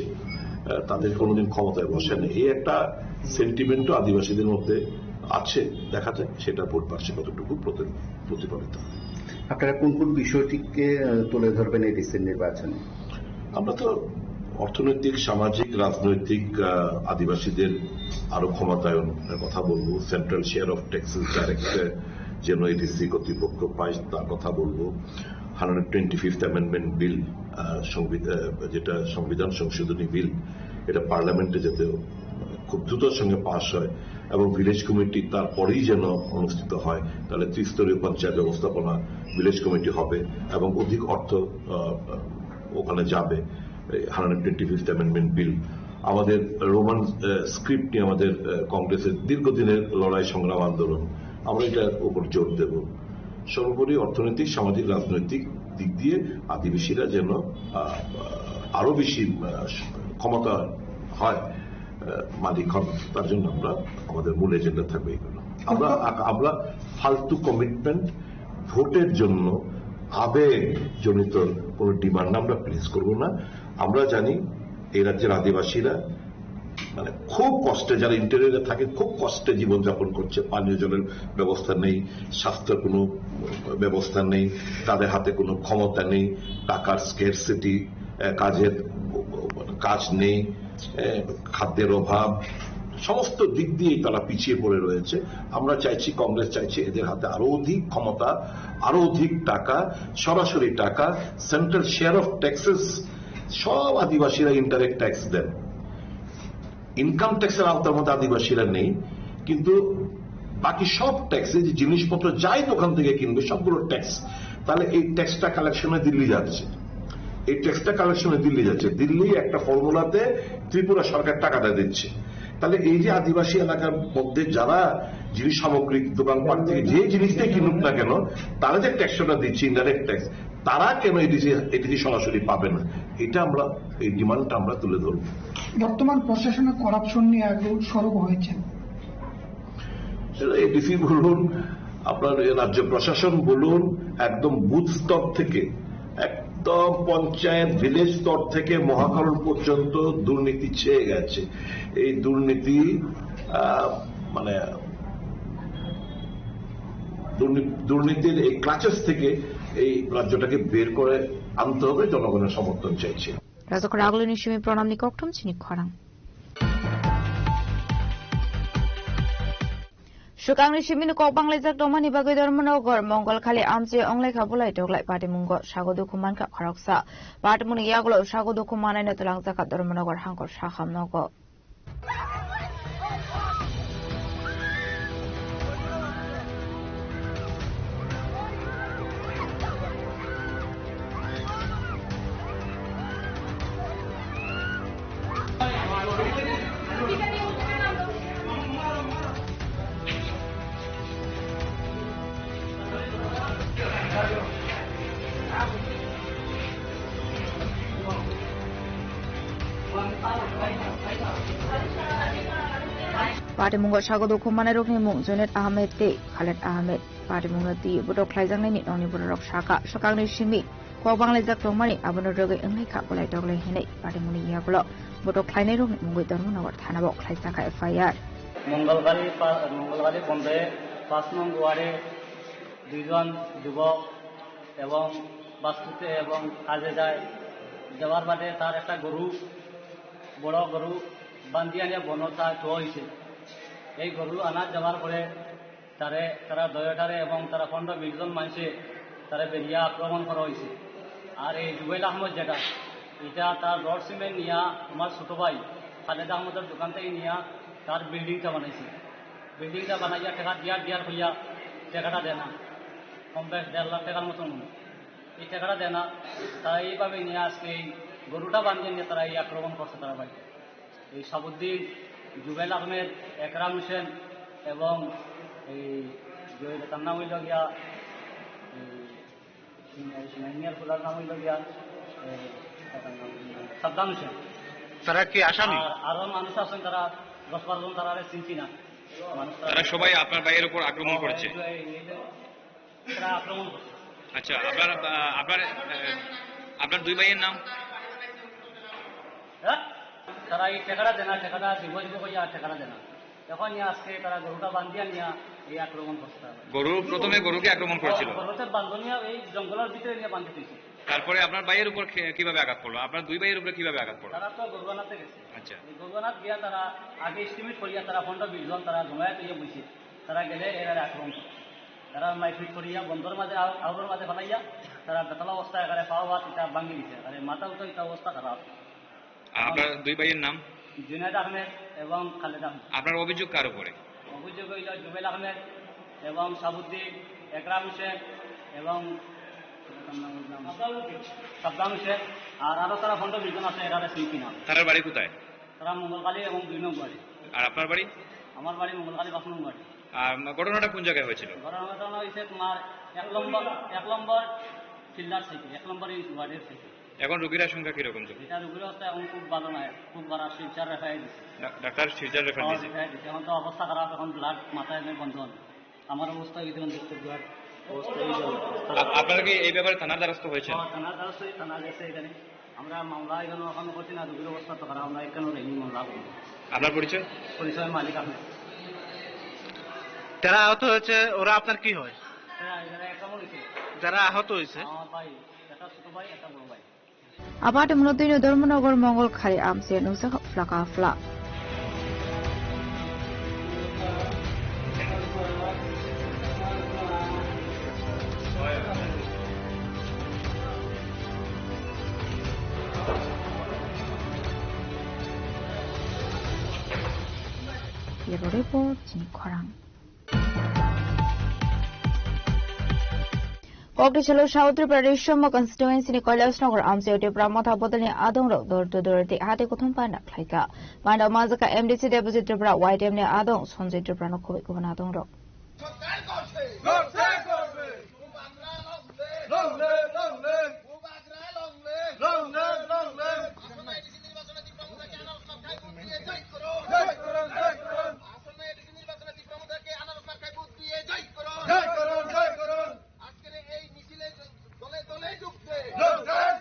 আহ, তাদের কোনোদিন ক্ষমতায় বসেনি। এই একটা সেন্টিমেন্টও আদিবাসীদের মধ্যে আছে, দেখা যাক সেটা ভোট বাক্সে কতটুকু প্রতি-, প্রতিফলিত হয়। আপনারা কোন কোন বিষয়টিকে, আহ, তুলে ধরবেন এই রিসেন্ট নির্বাচনে? আমরা তো অর্থনৈতিক, সামাজিক, রাজনৈতিক, আহ, আদিবাসীদের আরো ক্ষমতায়নের কথা বলবো, central share of taxes direct যেন এডিসি কর্তৃপক্ষ পায় তার কথা বলবো। Hundred twenty fifth amendment bill, আহ, সংবিধা-, আহ, যেটা সংবিধান সংশোধনী বিল, এটা পার্লামেন্টে যাতে খুব দ্রুতর সঙ্গে পাস হয় এবং ভিলেজ কমিটি তারপরেই যেন অনুষ্ঠিত হয়, তাহলে ত্রিস্তরীয় পঞ্চায়েত ব্যবস্থাপনা ভিলেজ কমিটি হবে এবং অধিক অর্থ, আহ, ওখানে যাবে। হান্ড্রেড টোয়েন্টি ফিফথ অ্যামেন্ডমেন্ট বিল, আমাদের রোমান, আহ, স্ক্রিপ্ট নিয়ে আমাদের, আহ, কংগ্রেসের দীর্ঘদিনের লড়াই, সংগ্রাম, আন্দোলন, আমরা এটার উপর জোর দেব। সর্বোপরি অর্থনৈতিক, সামাজিক, রাজনৈতিক দিক দিয়ে আদিবাসীরা যেন, আহ, আরো বেশি, আহ, ক্ষমতা হয়, আহ, মালিক হন, তার জন্য আমরা, আমাদের মূল এজেন্ডা থাকবে এগুলো। আমরা, আমরা ফালতু কমিটমেন্ট, ভোটের জন্য আবেগ জনিত কোনো ডিমান্ড আমরা প্লেস করব না। আমরা জানি এই রাজ্যের আদিবাসীরা মানে খুব কষ্টে, যারা ইন্টেরিয়রে থাকে, খুব কষ্টে জীবনযাপন করছে। পানীয় জলের ব্যবস্থা নেই, স্বাস্থ্যের কোনো ব্যবস্থা নেই, তাদের হাতে কোনো ক্ষমতা নেই, টাকার স্কেরসিটি, আহ, কাজের, কাজ নেই, আহ, খাদ্যের অভাব, সমস্ত দিক দিয়েই তারা পিছিয়ে পড়ে রয়েছে। আমরা চাইছি, কংগ্রেস চাইছে এদের হাতে আরো অধিক ক্ষমতা, আরো অধিক টাকা, সরাসরি টাকা, সেন্ট্রাল শেয়ার অফ ট্যাক্সেস, সব আদিবাসীরা ইনডাইরেক্ট ট্যাক্স দেন। ইনকাম ট্যাক্সের আওতার মধ্যে আদিবাসীরা নেই, কিন্তু বাকি সব ট্যাক্সে যে জিনিসপত্র যাই দোকান থেকে কিনবে, সবগুলো ট্যাক্স। তাহলে এই ট্যাক্সটা কালেকশনে দিল্লি যাচ্ছে, এই ট্যাক্সটা কালেকশনে দিল্লি যাচ্ছে। দিল্লি একটা ফর্মুলাতে ত্রিপুরা সরকার টাকাটা দিচ্ছে। তাহলে এই যে আদিবাসী এলাকার মধ্যে যারা জিনিস সামগ্রিক দোকানপাট থেকে যে জিনিসটাই কিনুক না কেন, তারা যে ট্যাক্সটা দিচ্ছে, ইনডাইরেক্ট ট্যাক্স, তারা কেন এডিসি, এডিসি সরাসরি পাবে না? এটা আমরা, এই ডিমান্ডটা আমরা তুলে ধরবো। বর্তমান প্রশাসনে করাপশন নিয়ে আগে সরব হয়েছেন। সেটা এডিসি বলুন, আপনার এই রাজ্য প্রশাসন বলুন, একদম বুথ স্তর থেকে এক তো পঞ্চায়েত, ভিলেজ স্তর থেকে মহাকরণ পর্যন্ত দুর্নীতি ছেয়ে গেছে। এই দুর্নীতি, আহ, মানে, দুর্নী-, দুর্নীতির এই ক্লাচেস থেকে এই রাজ্যটাকে বের করে আনতে হবে, জনগণের সমর্থন চাইছি। Rajakhor agulini simi pranamni kokthum chini khorang. Swkangni simino kok banglaijak tongmani bagwi Dharmanagar Mongol khali amchai wnglaikha bulai toklai patimungo sago dukhu mankha khoroksa. Patimungni yagulo sago dukhu manaino twlangjakha Dharmanagar hangkor sakham nogo. Patimungo sago dukhu manairokni mung Junaid Ahmed tei Khaled Ahmed. Patimungno twi botok khlaijaknai ni nokni bororok sakha, swkangni simi kok banglaijak tongmani, abono rwgwi wnglaikha bulai toklai hinwi. Patimungni yagulo botok khlainairokni mungwi Dharmanagar thanao khlaijakha F I R. মঙ্গলকালী পা-, মঙ্গলকালী পঞ্চায়েত পাঁচ নং ওয়ার্ডে দুইজন যুবক এবং বাস্তুতে এবং কাজে যায়। যাওয়ার বাদে তার একটা গরু, বড় গরু বান্ধিয়া নিয়ে বনো তা থোয়া হয়েছে। এই গরু আনা যাওয়ার পরে তারে, তারা দয়াটারে এবং তারা পনেরো বিশ জন মানুষে তারে বেরিয়া আক্রমণ করা হয়েছে। আর এই জুবেল আহমদ যেটা, এটা তার রড সিমেন্ট নিয়ে আমার ছোট ভাই খালেদ আহমদের দোকান থেকে নিয়ে তার বিল্ডিংটা বানাইছে। বিল্ডিংটা বানাইয়া টাকা দিয়ার দিয়ার হইয়া টাকাটা দেয় না, কম বেশ দেড় লাখ টাকার মতন। এই টাকাটা দেয় না, তারা এইভাবে নিয়ে আজকে এই গরুটা বান্ধিয়ে নিয়ে তারা এই আক্রমণ করছে তারা ভাই। এই সাবুদ্দিন, জুবেল আহমেদ, একরাম হোসেন এবং এই যে তার নাম হইল গিয়া, এই সিনিয়র, সিনিয়র ফুলার নাম হইল গিয়া, এই তার নাম হইল সাদ্দাম হোসেন। তারা কি আসামি? আর আরো মানুষ আছেন, তারা দশ বারো জন, তারা আর চিনছি না। মানুষ তারা তারা সবাই আপনার ভাইয়ের উপর আক্রমণ হ্যাঁ, করেছে? এই, এই, এই, তারা আক্রমণ করছে। আচ্ছা, আপনার, আহ, আপনার, আহ, আপনার দুই ভাইয়ের নাম? হ্যাঁ? তারা এই টাকাটা দেনা, টাকাটা দিব দিব কইয়া আর টাকাটা দেনা। এখন নিয়ে আজকে তারা গরুটা বান্ধিয়া নিয়ে এই আক্রমণ করছে তারা। গরু, প্রথমে গরুকে আক্রমণ করেছিল? গরুতে বান্ধনিয়া এই জঙ্গলের ভিতরে নিয়ে বান্ধে দিয়েছে। তারপরে আপনার ভাইয়ের উপর খে-, কিভাবে আঘাত পড়লো? আপনার দুই ভাইয়ের উপরে কিভাবে আঘাত পড়লো? তারা তো গরু আনাতে গেছে। আচ্ছা। এই গরু আনাত গিয়া তারা আগে এস্টিমেট করিয়া তারা পনেরো বিশ জন তারা জমায়েত হইয়া বইছে। তারা গেলে এরা আক্রমণ করে। তারা মারপিট করিয়া বন্দর মাঝে আউ-, আউরর মাঝে ফেলাইয়া তারা বেতাল অবস্থায় এখানে পাও হাত এটা ভাঙি দিছে। আরে মাথাও তো এটা অবস্থা খারাপ। আপনার দুই ভাইয়ের নাম? জুনায়েদ আহমেদ এবং খালেদ আহমেদ। আপনার অভিযোগ কার উপরে? অভিযোগ হইল জুবেল আহমেদ এবং সাবুদ্দিন, একরাম হোসেন এবং সাদ্দাম হোসেন। আর আরো তারা পনেরো বিশ জন আছে, এরা সিপি নাম। তারার বাড়ি কোথায়? তারা মঙ্গলকালী এবং দুই নম্বরে। আর আপনার বাড়ি? আমার বাড়ি মঙ্গলকালী পাঁচ নম্বরে। আর ঘটনাটা কোন জায়গায় হয়েছিল? ঘটনাটা হয়েছে তোমার এক নম্বর, এক নম্বর ফিল্ডার সাইডে, এক নম্বর এই ওয়ার্ডের সাইডে। এখন রোগীর আশঙ্কা কিরকম চলছে? এটা রোগীর অবস্থা এখন খুব ভালো নয়, খুব খারাপ, শিলচর রেফার দিছে। ডা-, ডাক্তার শিলচর রেফার দিছে? রেফার দিছে। এখন তো অবস্থা খারাপ, এখন ব্লাড মাথায় নেই বন্ধ হন। আমার অবস্থা এই ধরনের দেখতে বিরাট অবস্থা এই ধরনের অবস্থা। আপ-, আপনারা কি এই ব্যাপারে থানার দ্বারস্থ হয়েছেন? হ্যাঁ, থানার দ্বারস্থ, থানা গেছে এখানে। আমরা মামলা এখানে ওখানে করছি না, রোগীর অবস্থা তো খারাপ, আমরা এখানেও দেখিনি মামলা করি। আপনার পরিচয়? পরিচয় মালিক আহমেদ। যারা আহত হয়েছে, ওরা আপনার কি হয়? হ্যাঁ, এখানে একটা মনে হচ্ছে। যারা আহত হয়েছে? আমার ভাই, একটা ছোট ভাই, একটা বড় ভাই। Abatimno twino Dharmanagar Mongol khari amse nukjak phlaka phla. Bureau Report, chini khorang. Kokdisalo South Tripura Rishoma constituency ni Kailasnagar amchaio Tipra Motha bodolni adongrok door to door tei hati kuthum panda khlaikha. Panda majaka M D C Debojit Tripura, Y T M ni adong Sanjay Tripura no khoboi kubun adongrok. আজকের এই মিছিলে দলে দলে যোগ দেন। যোগ দেন,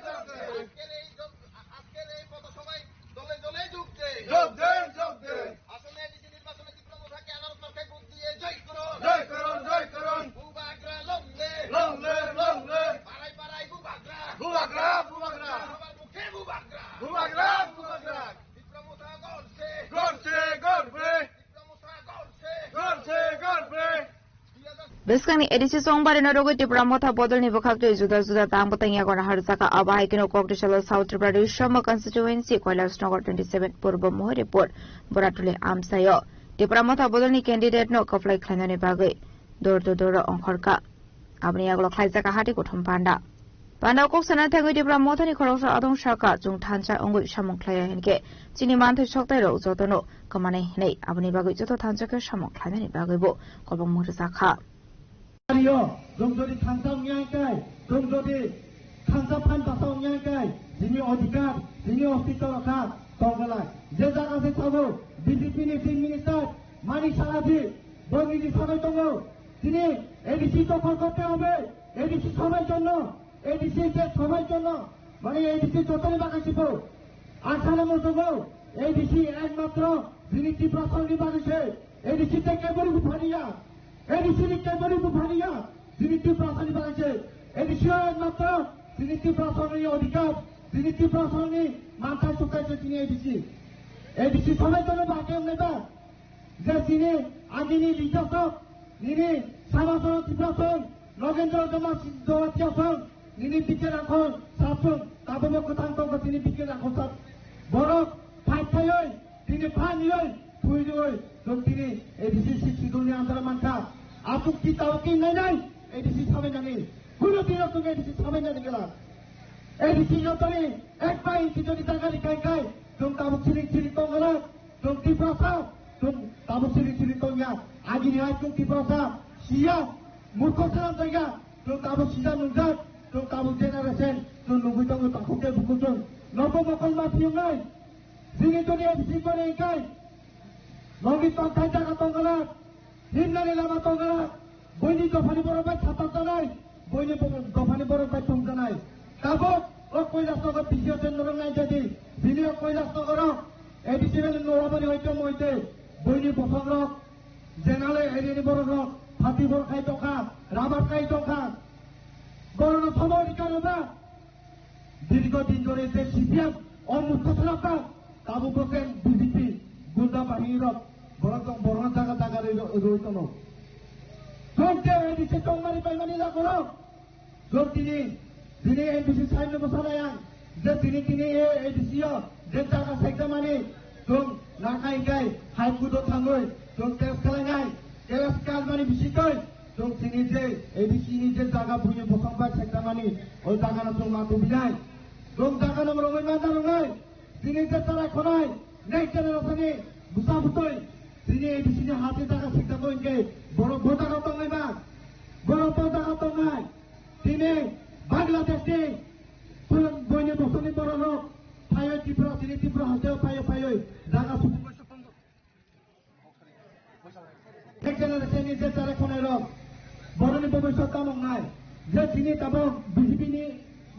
Bwskangni A D C chongbarino rwgwi Tipra Motha bodolni bwkhaktwi juda juda tang bwtang yago naharjaka. Abo hai kheno Kokdisalo South Tripura Rishamo constituency, Kailasnagar twenty seven, Purbo Mohoripur, Boratuli amchaio Tipra Motha bodolni candidate no kwplai khlainani bagwi dor to doro ongkhorka. Aboni yagulo khlaijak hati kuthum panda. Panda kok sana thangwi Tipra Mothani khoroksa adong saka, chwng thansa wngwi samung khlaiya hinkhe chini manthai soktai rok jotono kwmanai hinwi, aboni bagwi joto thansa khe samung khlainani bagwi bo kobong mwrwjakha. Yo, chwng jodi thansa wngya hinkhe, chwng jodi thansa phan basa wngya hinkhe, chini odhikar, chini ostitw rokha tongwlai. Je jaga se thago, B J P ni chief minister Manik Saha ji, bo niji sabai tongo, chini A D C dokhol korte hobe, A D C sabai tongo. A D C je সবার জন্য, মানে A D C যতই বাকি ছিল, আসামে মজুগো, A D C একমাত্র যিনি ত্রিপুরা সঙ্গে বাকি সে, A D C তে কেবলই বুফানিয়া, A D C নি কেবলই বুফানিয়া, যিনি ত্রিপুরা সঙ্গে বাকি সে, A D C একমাত্র যিনি ত্রিপুরা সঙ্গে অধিকার, যিনি ত্রিপুরা সঙ্গে মাথা চুকাইছে তিনি A D C। A D C সবাই জন্য বাকি নেতা, je chini agini leader rok, nini Samason Tiprasong, Nogendra Doma-, Domatia song, nini bikir rangkhol sapsong, tabukbo kwthang tongkha chini bikir rangkhol sap. Borok phai phaiwi, tini phaniwi, thuiwi, chwng tini A D C sixth schedule ni under o mankha. Aswk ki tabuk ki nai nai, A D C sabai nani. Kuno dino chwng A D C sabai nani gela. A D C jotoni ek bai inchi jodi jaga ni kai kai, chwng tabuk siring siring tongkha. Chwng Tiprasa, chwng tabuk siri siri tongya. Agini hai chwng Tiprasa, siya, murkho swnam jaya, chwng tabuk sida nungjak, chwng tabuk generation, chwng nugwi tongo takhuk de bukuchwng. Nobo mokol ma phiyungnai, chini jodi A D C kore ikai, nogni tongthai jaga tongkha na, himnani lama tongkha na, Buini dophani borok bai satal janai, buini bo-, dophani borok bai tong janai. Tabuk o Kailasnagar P C O chen norok nai jadi, bini o Kailasnagar o A D C bai no abani hoite moite, buini bosong rok, general area ni borok rok, pati bor khai tongkha, rabar khai tongkha. Borok no sobo rika rwba. Dirgo din dhore je C P M o mukho swnamkha, tabuk bo khe B J P gunda bahini rok borok tong, borokno jaga jaga rwi, rwi tono. Chwng je A D C tongmani paimani jaga rok. Chwng tini, tini A D C saimno bwsa nai ang, je tini, tini A D C o je jaga saikta mani, chwng nakhai khai High Court o thangwi chwng case khlainai. Case kalmani bisingtwi chwng chini je A D C ni je jaga buini bosong bai saikta mani, o jaga no chwng ma tubinai. Chwng jaga no rwngwi ma narwngnai. Chini je chara khonai, next generation ni bwsa bwtwi, chini A D C ni ha je jaga saikta bo hinkhe borok bo jaga tongnai ba, borok bo jaga tongnai. Tini Bangladesh ni chwng buini bosong ni borok rok phaiwi Tripura, chini Tripura haste o phaiwi phaiwi jaga supung. Next generation ni je chara khonai rok, boroni bobiswt tamo wngnai, je chini tabuk B J P ni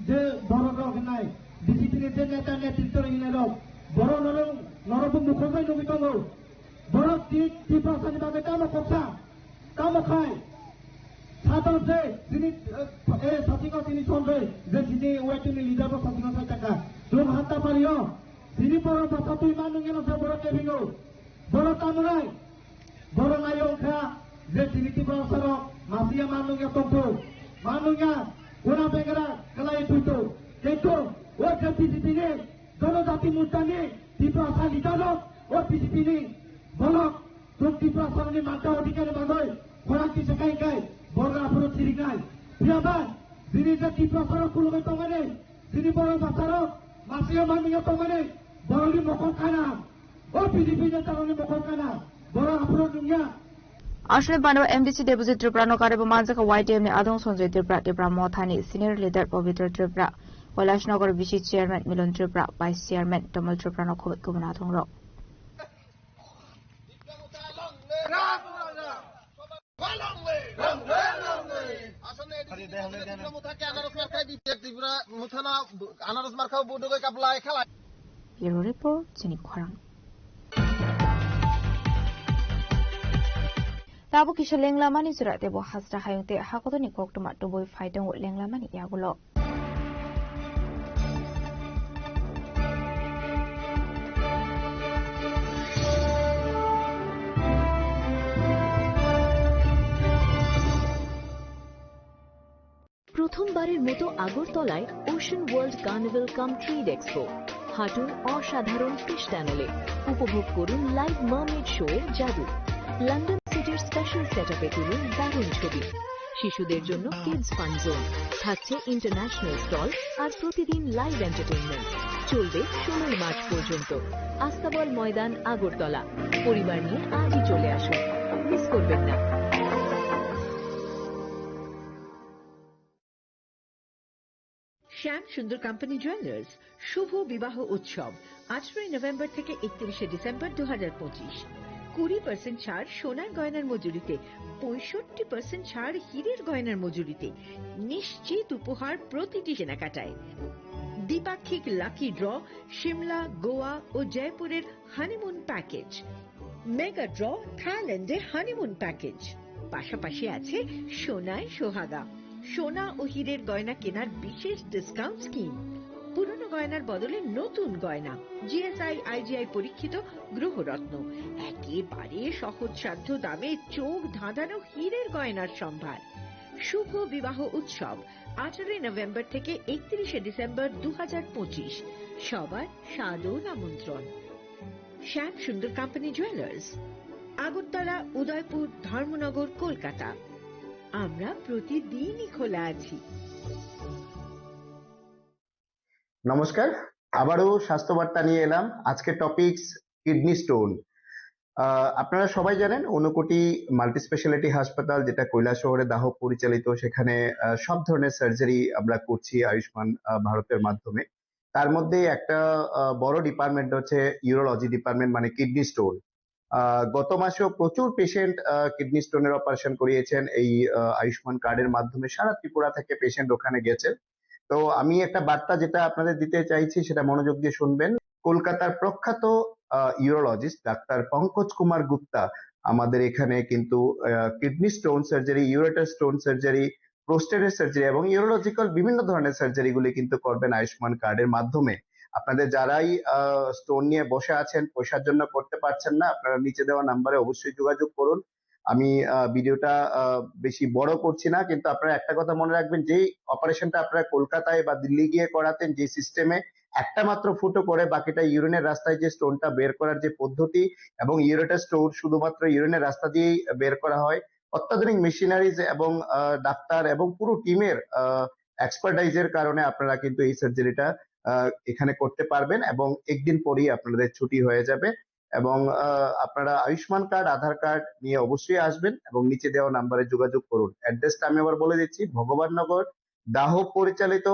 je borok rok hinai, B J P ni je neta netritwa rok hinai rok, borok norok, norok bo mukhung bai nugwi tongo. Borok ti, Tiprasa ni bagwi tamo khoksa, tamo khai, sadon se, chini, eh, eh, sasingo chini son se, je chini Y T ni leader bo sasingo sai taka, chwng hanta pario, chini borok basa twi ma nungya no se borok kebingo. Borok tamo nai? Borok nai wngkha je chini Tiprasa rok masiya ma nungya tongthu. Ma nungya una bengra kwlai thuithu. Kintu o je B J P ni Jonojati Morcha ni Tiprasa leader rok o B J P ni borok chwng Tiprasa ni manta odhikar ni bagwi khorang kisa kai kai borok aphuru thiriknai. Phiya ba chini je Tiprasa rok khulugwi tongmani, chini borok basa rok masiya ma nungya tongmani borokni mokol kana. O B J P netarokni mokol kana, borok aphuru nungya. Aswk bano M D C Debojit Tripura no karwi bo manjakha Y T F ni adong Sanjay Tripura, Tipra Mothani senior leader Pabitra Tripura, Kailasnagar V C chairman Milon Tripura, vice chairman Tamal Tripura no khoboi kubun adong rok. Bureau Report, chini khorang. Tabuk kisa lenglamani jora tebo hasra hayung tei hakotorni koktwma tubui phai tongo lenglamani yagulo. মতো আগরতলায় ocean world carnival কাম trade expo. হাঁটুন অসাধারণ ফিশ টানেলে, উপভোগ করুন live mermaid show এর জাদু। লন্ডন সিটির স্পেশাল সেটআপে তুলুন দারুণ ছবি। শিশুদের জন্য কিডস ফান জোন, থাকছে ইন্টারন্যাশনাল স্টল আর প্রতিদিন লাইভ এন্টারটেইনমেন্ট। চলবে ষোলোই মার্চ পর্যন্ত। আস্তাবল ময়দান, আগরতলা। পরিবার নিয়ে আজই চলে আসুন, মিস করবেন না। শ্যাম সুন্দর কোম্পানি জুয়েলার্স শুভ বিবাহ উৎসব, আঠারোই নভেম্বর থেকে একত্রিশে ডিসেম্বর দু হাজার পঁচিশ। কুড়ি পার্সেন্ট ছাড় সোনার গয়নার মজুরিতে, পঁয়ষট্টি পার্সেন্ট ছাড় হীরের গয়নার মজুরিতে। নিশ্চিত উপহার প্রতিটি কেনাকাটায়। দ্বিপাক্ষিক লাকি ড্র, সিমলা, গোয়া ও জয়পুরের হানিমুন প্যাকেজ। মেগা ড্র, থাইল্যান্ডে হানিমুন প্যাকেজ। পাশাপাশি আছে সোনায় সোহাগা, সোনা ও হীরের গয়না কেনার বিশেষ ডিসকাউন্ট স্কিম। পুরনো গয়নার বদলে নতুন গয়না, জিএসআই আইজিআই পরীক্ষিত গ্রহরত্ন, একেবারে সহজসাধ্য দামে চোখ ধাঁধানো হীরের গয়নার সম্ভার। শুভ বিবাহ উৎসব, আঠারোই নভেম্বর থেকে একত্রিশে ডিসেম্বর দু হাজার পঁচিশ। সবার সাদর আমন্ত্রণ। শ্যাম সুন্দর কোম্পানি জুয়েলার্স, আগরতলা, উদয়পুর, ধর্মনগর, কলকাতা। আমরা প্রতিদিনই খোলা আছি। নমস্কার, আবারও স্বাস্থ্য বার্তা নিয়ে এলাম। আজকে টপিকস কিডনি স্টোন। আপনারা সবাই জানেন, ঊনকোটি মাল্টি স্পেশালিটি হাসপাতাল, যেটা কৈলাসহরে দাহ পরিচালিত, সেখানে আহ, সব ধরনের সার্জারি আমরা করছি আয়ুষ্মান আহ, ভারতের মাধ্যমে। তার মধ্যে একটা আহ, বড় ডিপার্টমেন্ট হচ্ছে ইউরোলজি ডিপার্টমেন্ট, মানে কিডনি স্টোন। আহ, গত মাসেও প্রচুর পেশেন্ট কিডনি স্টোনের অপারেশন করিয়েছেন এই আহ, আয়ুষ্মান কার্ডের মাধ্যমে। সারা ত্রিপুরা থেকে পেশেন্ট ওখানে গেছেন। তো আমি একটা বার্তা যেটা আপনাদের দিতে চাইছি, সেটা মনোযোগ দিয়ে শুনবেন। কলকাতার প্রখ্যাত ইউরোলজিস্ট ডাক্তার পঙ্কজ কুমার গুপ্তা আমাদের এখানে কিন্তু kidney stone surgery, ureter stone surgery, প্রোস্টেটের সার্জারি এবং ইউরোলজিক্যাল বিভিন্ন ধরনের সার্জারিগুলি কিন্তু করবেন আয়ুষ্মান কার্ডের মাধ্যমে। আপনাদের যারাই স্টোন নিয়ে বসে আছেন, পয়সার জন্য করতে পারছেন না, আপনারা নিচে দেওয়া নাম্বারে অবশ্যই যোগাযোগ করুন। আমি আহ, ভিডিওটা আহ, বেশি বড় করছি না, কিন্তু আপনারা একটা কথা মনে রাখবেন, যেই অপারেশনটা আপনারা কলকাতায় বা দিল্লি গিয়ে করাতেন, যে সিস্টেমে একটা মাত্র ফুটো করে বাকিটা ইউরিনের রাস্তায় যে স্টোনটা বের করার যে পদ্ধতি এবং ইউরেটার স্টোন শুধুমাত্র ইউরিনের রাস্তা দিয়েই বের করা হয়। অত্যাধুনিক মেশিনারিজ এবং আহ, ডাক্তার এবং পুরো টিমের এক্সপার্টাইজের কারণে আপনারা কিন্তু এই সার্জারিটা এখানে করতে পারবেন এবং একদিন পরেই আপনাদের ছুটি হয়ে যাবে। এবং আহ, আপনারা আয়ুষ্মান কার্ড, আধার কার্ড নিয়ে অবশ্যই আসবেন এবং নিচে দেওয়া নাম্বারে যোগাযোগ করুন। অ্যাড্রেসটা আমি আবার বলে দিচ্ছি, ভগবাননগর, দাহ পরিচালিত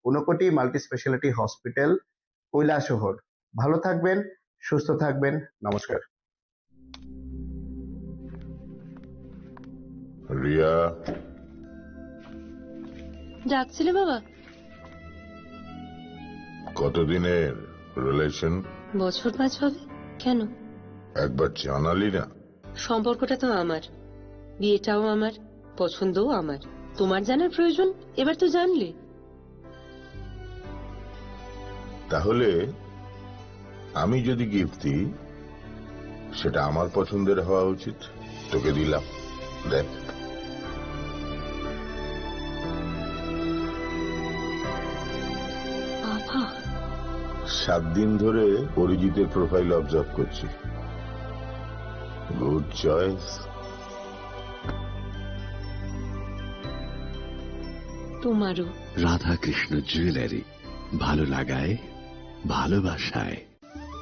Unakoti multi speciality hospital, Kailashahar. ভালো থাকবেন, সুস্থ থাকবেন। নমস্কার। রিয়া। ডাকছিলে বাবা? কতদিনের রিলেশন? বছর পাঁচ হবে। কেন? একবার জানালি না। সম্পর্কটা তো আমার, বিয়েটাও আমার, পছন্দও আমার। তোমার জানার প্রয়োজন, এবার তো জানলে। তাহলে আমি যদি গিফট দিই, সেটা আমার পছন্দের হওয়া উচিত। তোকে দিলাম, দেখ। বাবা। সাত দিন ধরে অরিজিতের প্রোফাইল অবজার্ভ করছি। Good choice. তোমারও। রাধাকৃষ্ণ জুয়েলারি, ভালো লাগায়, ভালোবাসায়।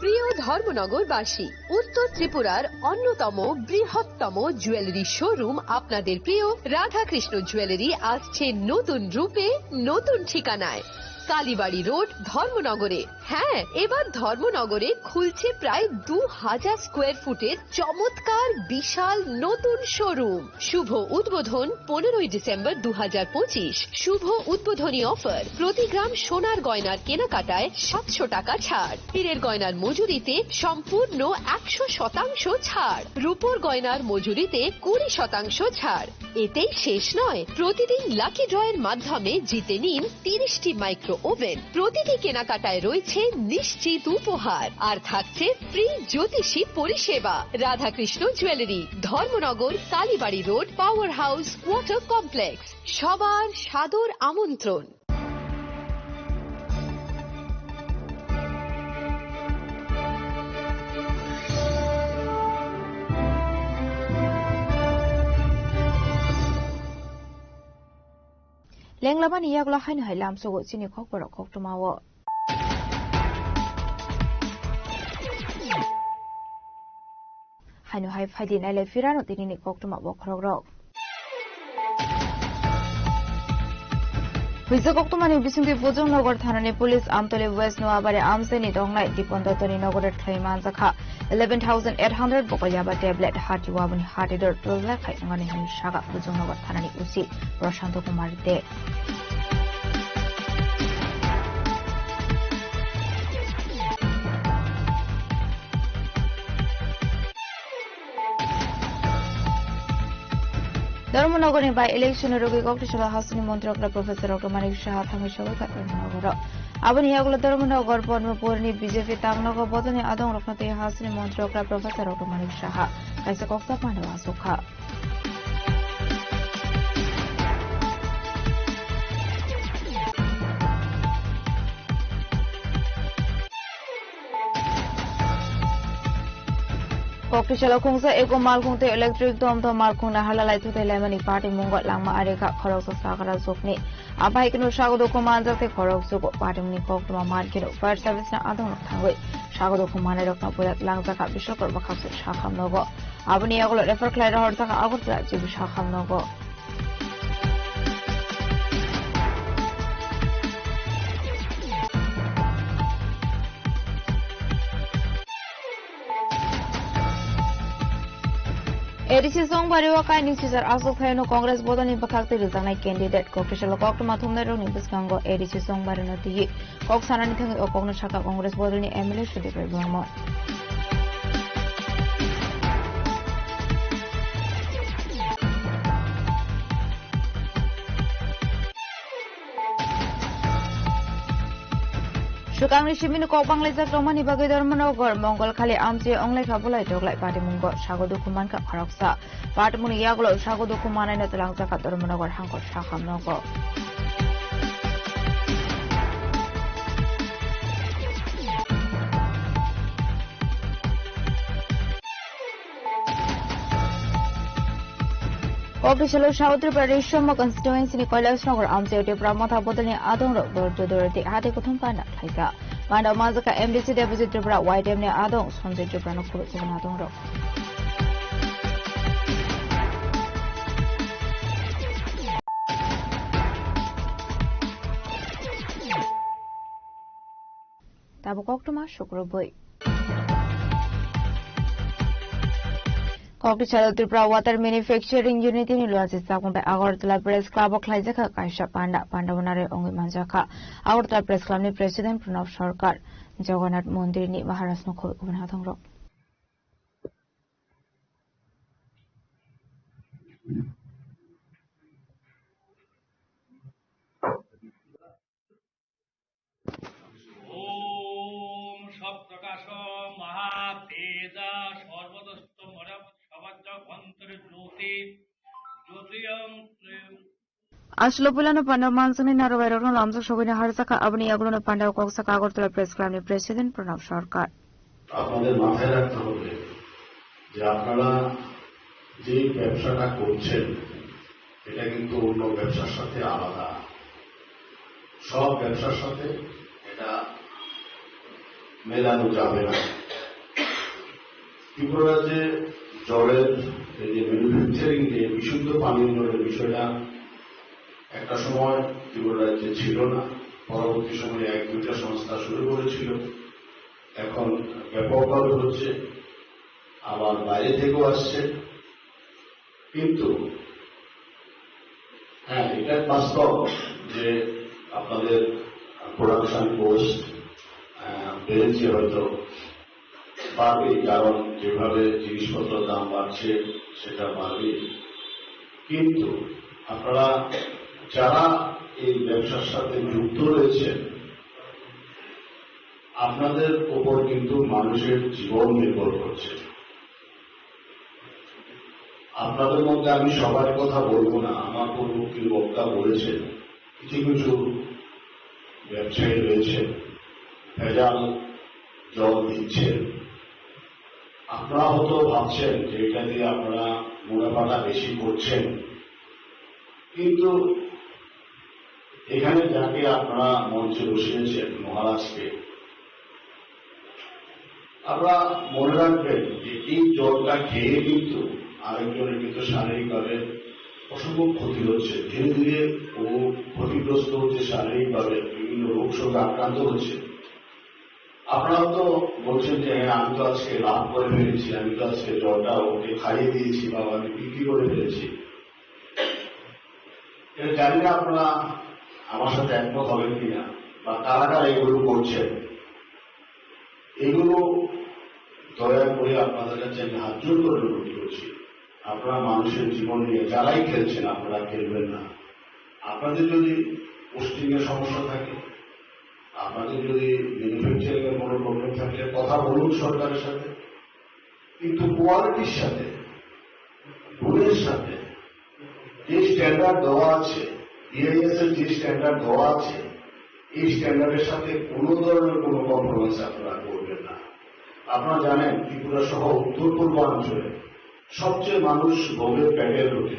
প্রিয় ধর্মনগরবাসী, উত্তর ত্রিপুরার অন্যতম বৃহত্তম জুয়েলারি শোরুম আপনাদের প্রিয় রাধাকৃষ্ণ জুয়েলারি আসছে নতুন রূপে, নতুন ঠিকানায়, কালীবাড়ি রোড, ধর্মনগরে। হ্যাঁ, এবার ধর্মনগরে খুলছে প্রায় দু হাজার স্কোয়ার ফুটের চমৎকার বিশাল নতুন শোরুম। শুভ উদ্বোধন পনেরোই ডিসেম্বর দু হাজার পঁচিশ। শুভ উদ্বোধনী অফার, প্রতি গ্রাম সোনার গয়নার কেনাকাটায় সাতশো টাকা ছাড়, হীরের গয়নার মজুরিতে সম্পূর্ণ একশো শতাংশ ছাড়, রূপোর গয়নার মজুরিতে কুড়ি শতাংশ ছাড়। এতেই শেষ নয়, প্রতিদিন লাকি ড্রয়ের মাধ্যমে জিতে নিন তিরিশটি মাইক্রো ওভেন। প্রতিটি কেনাকাটায় রয়েছে নিশ্চিত উপহার, আর থাকছে ফ্রি জ্যোতিষী পরিষেবা। Radhakrishna jewellery, Dharmanagar, Kalibari road, power house, water complex. সবার সাদর আমন্ত্রণ। Lenglamani yagulo haino hai lamsogo chini kokborok koktwmao. Haino hai phaidi nailai phirano tinini koktwma bokhorokrok. Huijak koktwmani bisingtwi Bujong Nagar thanani police Amtoli West Noabari amchaini tongnai Dipon Dottoni nogore thlai manjakha. Eleven thousand eight hundred bokol yaba tablet hati waboni hati dor twlai khai wngnani hwnwi saga Bujong Nagar thanani O C Prashanto Kumar De. Dharmanagarni by-election rwgwi Koktisalo hasteni montri okra Professor Doctor Manik Saha thangwi sogwi kha Dharmanagar. Aboni yagulo Dharmanagar Padmapurni B J P tangnago bodolni adongrokno tei hasteni montri okra Professor Doctor Manik Saha kaisa koksa pandao achuk kha. Koktisalo khungsa eko malkhung tei electric dom dom malkhung naharla laithutai laimani patimungo langma arikha khoroksa sakra jokni. Abai kunu sago dukhu manjak tei khorok jugo patimungni koktwma mankhe fire service ni adongrok thangwi sago dukhu manai rokno buyak langjakha Biswakarma Khakchang sakham nogo. Aboni yagulo refer khlai rohorjakha Agartala G B sakham nogo. A D C Songbari o kaini sijar aswk thaino Congress bodolni bwkhak twi rwjaknai candidate Koktisalo koktwma thumnairokni bwskango A D C Songbari no twiwi kok sanani thangwi o kokno sakha Congress bodolni M L A Sudip Rai Bhormon. Swkangni simino kok banglaijak rwmani bagwi Dharmanagar Mongolkhali amchwi wnglaikha bulai toklai patimungo sago dukhu mankha khoroksa. Patimungni yagulo sago dukhu manaino twlangjakha Dharmanagar hangkor sakham nogo. Koktisalo South Tripura Rishomma constituency ni Kailash Nagar amchaio Tipra Motha bodolni adongrok dor dor dor tei hati kuthum panda khlaikha. Panda manjakha M D C Debojit Tripura, Y T M ni adong Sanjay Tripura no khuluk khuluk adongrok. Tabuk koktwma sukrubwi. Koktisalo Tripura Water Manufacturing Unit ni luachi chakmung bai Agartala Press Club o khlaijakha kaisa panda, panda o narwi wngwi manjakha Agartala Press Club ni President Pranab Sarkar, Jagannath Mondir ni Maharaj no khuluk khuluk adongrok. ॐ सत्प्रकाश महातेज सर्वतस्तमरं सवज्ज अन्तर्ज्योति ज्योतियं Aswk puilano panda manjaknai narwkbairokno lamjak sogwino harjakha, aboni yagulono pandao kok sakha Agartala Press Club ni President Pranab Sarkar. আপনাদের মাথায় রাখতে হবে যে আপনারা যে ব্যবসাটা করছেন, এটা কিন্তু অন্য ব্যবসার সাথে আলাদা। সব ব্যবসার সাথে এটা মেলানো যাবে না। ত্রিপুরা রাজ্যে জলের এই যে ম্যানুফ্যাকচারিং, যে বিশুদ্ধ পানীয় জলের বিষয়টা একটা সময় ত্রিপুরা রাজ্যে ছিল না, পরবর্তী সময়ে এক দুইটা সংস্থা শুরু করেছিল, এখন ব্যাপকভাবে হচ্ছে, আবার বাইরে থেকেও আসছে। কিন্তু হ্যাঁ, এটা বাস্তব যে আপনাদের প্রোডাকশন কস্ট বেড়েছে, হয়তো বাড়বেই, কারণ যেভাবে জিনিসপত্রের দাম বাড়ছে সেটা বাড়বেই। কিন্তু আপনারা যারা এই ব্যবসার সাথে যুক্ত রয়েছেন, আপনাদের উপর কিন্তু মানুষের জীবন নির্ভর করছে। আপনাদের মধ্যে আমি সবার কথা বলবো না, আমার পূর্ববর্তী বক্তা বলেছেন, কিছু কিছু ব্যবসায়ী রয়েছে, ভেজাল জল দিচ্ছেন। আপনারা হয়তো ভাবছেন যে এটা দিয়ে আপনারা মুনাফাটা বেশি করছেন, কিন্তু এখানে যাকে আপনারা মঞ্চে বসিয়েছেন, মহারাজকে, আপনারা মনে রাখবেন যে এই জলটা খেয়ে কিন্তু আরেকজনের কিন্তু শারীরিকভাবে অসম্ভব ক্ষতি হচ্ছে। ধীরে ধীরে ও ক্ষতিগ্রস্ত হচ্ছে শারীরিকভাবে, বিভিন্ন রোগ শোকে আক্রান্ত হচ্ছে। আপনারা তো বলছেন যে, "হ্যাঁ, আমি তো আজকে লাভ করে ফেলেছি, আমি তো আজকে জলটা ওকে খাইয়ে দিয়েছি বা আমি বিক্রি করে ফেলেছি।" এটা জানি না আপনারা আমার সাথে একমত হবেন কিনা বা কারা কারা এগুলো করছেন। এগুলো দয়া করে আপনাদের কাছে আমি হাত জোড় করে অনুরোধ করছি, আপনারা মানুষের জীবন নিয়ে যারাই খেলছেন, আপনারা খেলবেন না। আপনাদের যদি পোস্টিং এর সমস্যা থাকে, আপনাদের যদি ম্যানুফ্যাকচারিং এর কোনো প্রবলেম থাকে, কথা বলুন সরকারের সাথে, কিন্তু কোয়ালিটির সাথে, গুণের সাথে, যে স্ট্যান্ডার্ড দেওয়া আছে, বিআইএস এর যে স্ট্যান্ডার্ড দেওয়া আছে, এই স্ট্যান্ডার্ডের সাথে কোনো ধরনের কোনো কম্প্রোমাইজ আপনারা করবেন না। আপনারা জানেন, ত্রিপুরা সহ উত্তর পূর্বাঞ্চলে সবচেয়ে মানুষ ভোগে পেটের রোগে,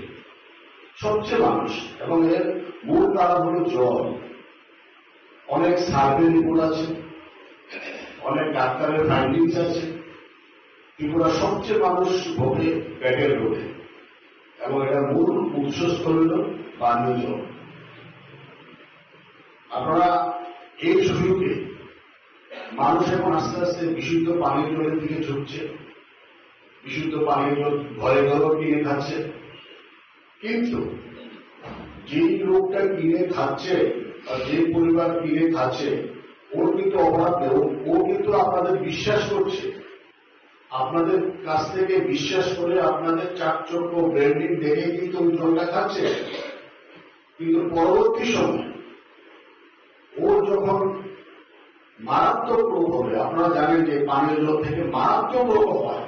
সবচেয়ে মানুষ, এবং এর মূল কারণ হলো জল। অনেক সার্ভে রিপোর্ট আছে, অনেক ডাক্তারের ফাইন্ডিংস আছে। ত্রিপুরা সবচেয়ে মানুষ ভোগে পেটের রোগে, এবং এটার মূল উৎসস্থল হল পানীয় জল। আপনারা এই সুযোগে, মানুষ এখন আস্তে আস্তে বিশুদ্ধ পানীয় জলের দিকে ঝুঁকছে, বিশুদ্ধ পানীয় জল ঘরে ঘরেও কিনে খাচ্ছে, কিন্তু যেই লোকটা কিনে খাচ্ছে বা যে পরিবার কিনে খাচ্ছে, ওর কিন্তু অভাব নেই। ও, ও কিন্তু আপনাদের বিশ্বাস করছে, আপনাদের কাছ থেকে বিশ্বাস করে, আপনাদের চাকচক্য, ব্র্যান্ডিং দেখে কিন্তু ওই জলটা খাচ্ছে। কিন্তু পরবর্তী সময় ওর যখন মারাত্মক রোগ হবে, আপনারা জানেন যে পানীয় জল থেকে মারাত্মক রোগ হয়,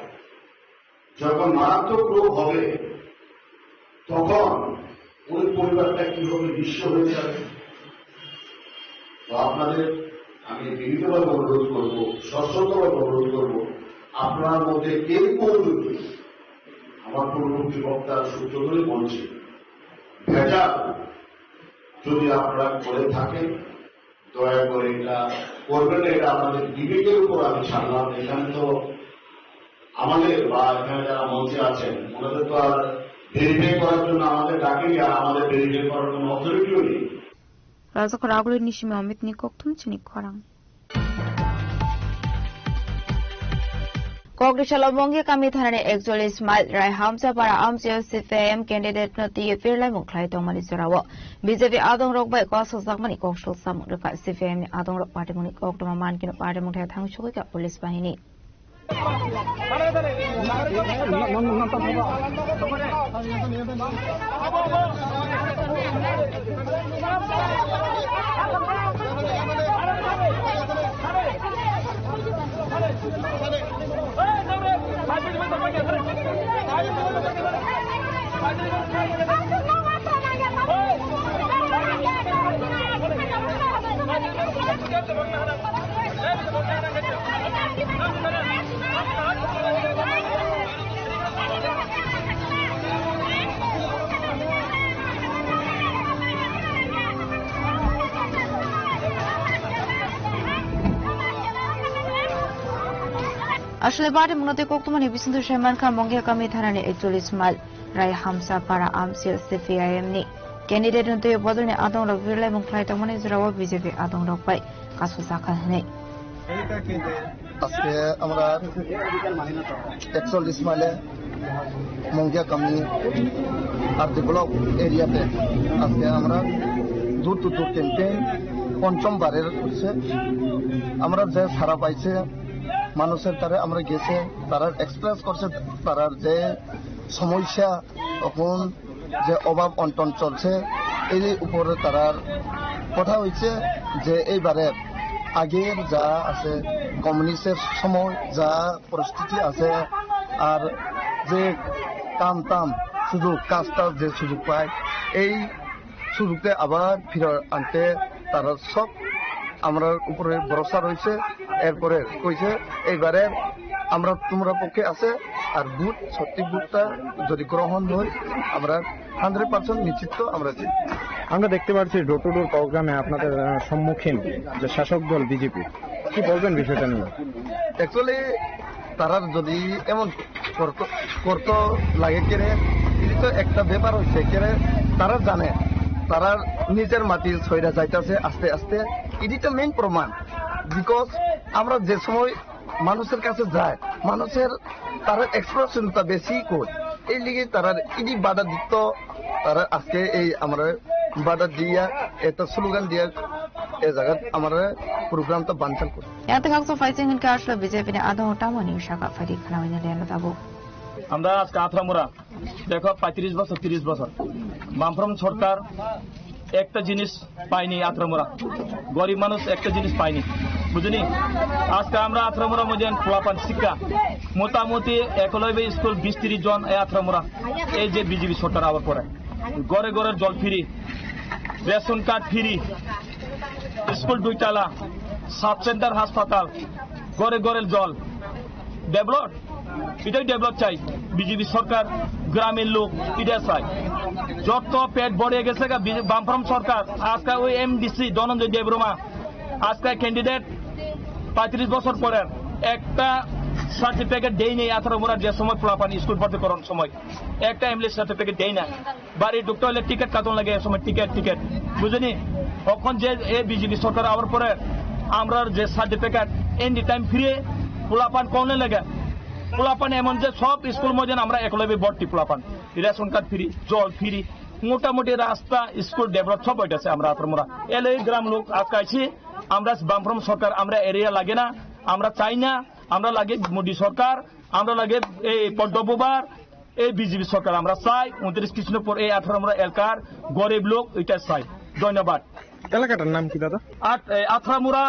যখন মারাত্মক রোগ হবে, তখন ওই পরিবারটা কিভাবে নিঃস্ব হয়ে যাবে। তো আপনাদের আমি বিনীতভাবে অনুরোধ করব, সশ্রদ্ধভাবে অনুরোধ করব, আপনার মধ্যে কেউ কেউ যদি, আমার পূর্ববর্তী বক্তার সূত্র ধরে বলছি, ভেজাল যদি আপনারা করে থাকেন, দয়া করে এটা করবেন না, এটা আমাদের বিবেকের উপর আমি ছাড়লাম। এখানে তো আমাদের বা এখানে যারা মঞ্চে আছেন, ওনাদের তো আর ভেরিফাই করার জন্য আমাদের ডাকেনি, আর আমাদের ভেরিফাই করার কোনো অথরিটিও নেই। Rajakhor Agulini simi Amit ni kokthum chini khorang. Kokdisalo Mongya kami thanani ekchollis mile Raihamsa para amchaio C P I M candidate no twiwi pirlaimung khlai tongmani jorao B J P adongrok bai kosokjakmani kok salsamung rwkha. C P I M ni adongrok party mungni koktwma mankhe party mungthai thang sugwi kha police bahini. Asole party mungno tei koktwmani bisingtwi sai mankha, Mongya kami thanani ekchollis mile Raihamsa para amchaio C P I M ni candidate no twiwi bodolni adongrok birlaimung khlai tongmani jorao B J P adongrok bai kasujak kha hwnwi. আজকে আমরা একচল্লিশ মাইলে মঙ্গিয়া কমি আর D block এরিয়াতে আজকে আমরা door to ডোর ক্যাম্পেইন পঞ্চমবারের করছে। আমরা যে সারা পাইছে মানুষের দ্বারা আমরা গেছে, তারা এক্সপ্রেস করছে তারার যে সমস্যা, এখন যে অভাব অনটন চলছে, এই উপরে তারার কথা হয়েছে যে এইবারে আগের যা আছে, কমিউনিস্টের সময় যা পরিস্থিতি আছে, আর যে কাম টাম, সুযোগ, কাজ টাজ যে সুযোগ পায়, এই সুযোগকে আবার ফিরে আনতে তারা সব আমরার উপরে ভরসা রয়েছে। এরপরে কইছে, এইবারে আমরা তোমরা পক্ষে আছে, আর ভোট, সত্যি ভোটটা যদি গ্রহণ হয়, আমরা হান্ড্রেড পার্সেন্ট নিশ্চিত আমরা জিতব। আমরা দেখতে পাচ্ছি ডোর টু ডোর প্রোগ্রামে আপনাদের, আহ, সম্মুখীন যে শাসক দল বিজেপি, কি বলবেন বিষয়টা নিয়ে? অ্যাকচুয়ালি তারা যদি এমন করতো, করতো লাগে কেনে, এটা তো একটা ব্যাপার হচ্ছে কেনে, তারা জানে তারা নিজের মাটি ছইরা যাইতাছে আস্তে আস্তে, এটি তো মেইন প্রমাণ। বিকজ আমরা যে সময় মানুষের কাছে যায়, মানুষের তারা এক্সপ্রেশনটা বেশি কই, এই লিগে তারা ইডি বাধা দিত, তারা আজকে এই আমরা বাধা দিয়া একটা স্লোগান দিয়া এ জায়গাত আমরা প্রোগ্রামটা বানচাল করি। Yang tengah so fighting in cash lo B J P ni adong tamani saka fighting khana wina lian lo tabo. আমরা আজকে আথরামুরা, দেখো, পঁয়ত্রিশ বছর, তিরিশ বছর বামফ্রন্ট সরকার একটা জিনিস পাইনি আথরামুরা। গরিব মানুষ একটা জিনিস পাইনি, বুঝলি? আজকে আমরা আথরামুরা মধ্যে পোলাপান শিক্ষা মোটামুটি একলব্য স্কুল বিশ তিরিশ জন এই আথরামুরা, এই যে বিজেপি সরকার আবার পরে ঘরে ঘরে জল free, ration card free, school দুইতলা, সাব সেন্টার হাসপাতাল, ঘরে ঘরে জল, ডেভেলপ, এটাই ডেভেলপ চাই। বিজেপি সরকার গ্রামের লোক এটা চাই। যত পেট ভরে গেছে গা বিজে-, বামফ্রন্ট সরকার, আজকে ওই এমডিসি ধনঞ্জয় দেববর্মা আজকে ক্যান্ডিডেট, পঁয়ত্রিশ বছর পরে একটা সার্টিফিকেট দেয়নি আঠারো মোরা যে সময় পোলাপান স্কুল ভর্তি করার সময় একটা এমএলএ সার্টিফিকেট দেয় না। বাড়ি ঢুকতে হলে টিকিট কাটন লাগে, এ সময় টিকিট, টিকিট, বুঝলি? এখন যে এ বিজেপি সরকার আবার পরে আমরা যে সার্টিফিকেট এনি টাইম ফ্রি, পোলাপান কোনে লাগে? পোলাপান এমন যে সব স্কুল মধ্যে আমরা একলব্য ভর্তি পোলাপান, রেশন কার্ড ফ্রি, জল ফ্রি, মোটামুটি রাস্তা, স্কুল ডেভেলপ সব হইতেছে আমরা আতরমোড়া। এলে এই গ্রাম লোক আজকে আইছি, আমরা বামফ্রন্ট সরকার, আমরা এরিয়া লাগে না, আমরা চাই না, আমরা লাগে মোদী সরকার, আমরা লাগে এই পদ্মপুবার, এই বিজেপি সরকার আমরা চাই, ঊনত্রিশ কৃষ্ণপুর এই আঠারো আমরা এলাকার গরিব লোক এটা চাই। ধন্যবাদ। এলাকাটার নাম কি দাদা? আট-, এই আঠারোমুড়া,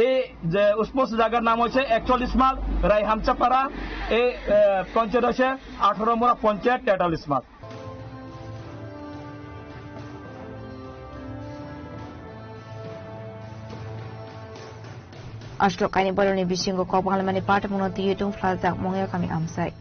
এই যে উসপোস জায়গার নাম হচ্ছে একচল্লিশ মাল, রায়হামচাপাড়া, এই, এ, পঞ্চায়েত হচ্ছে আঠারোমুড়া পঞ্চায়েত তেতাল্লিশ মাল। Ashtok kaini borokni bisingo kok banglamani patimungno twiwi tungphlaljak Mongya kami amchai.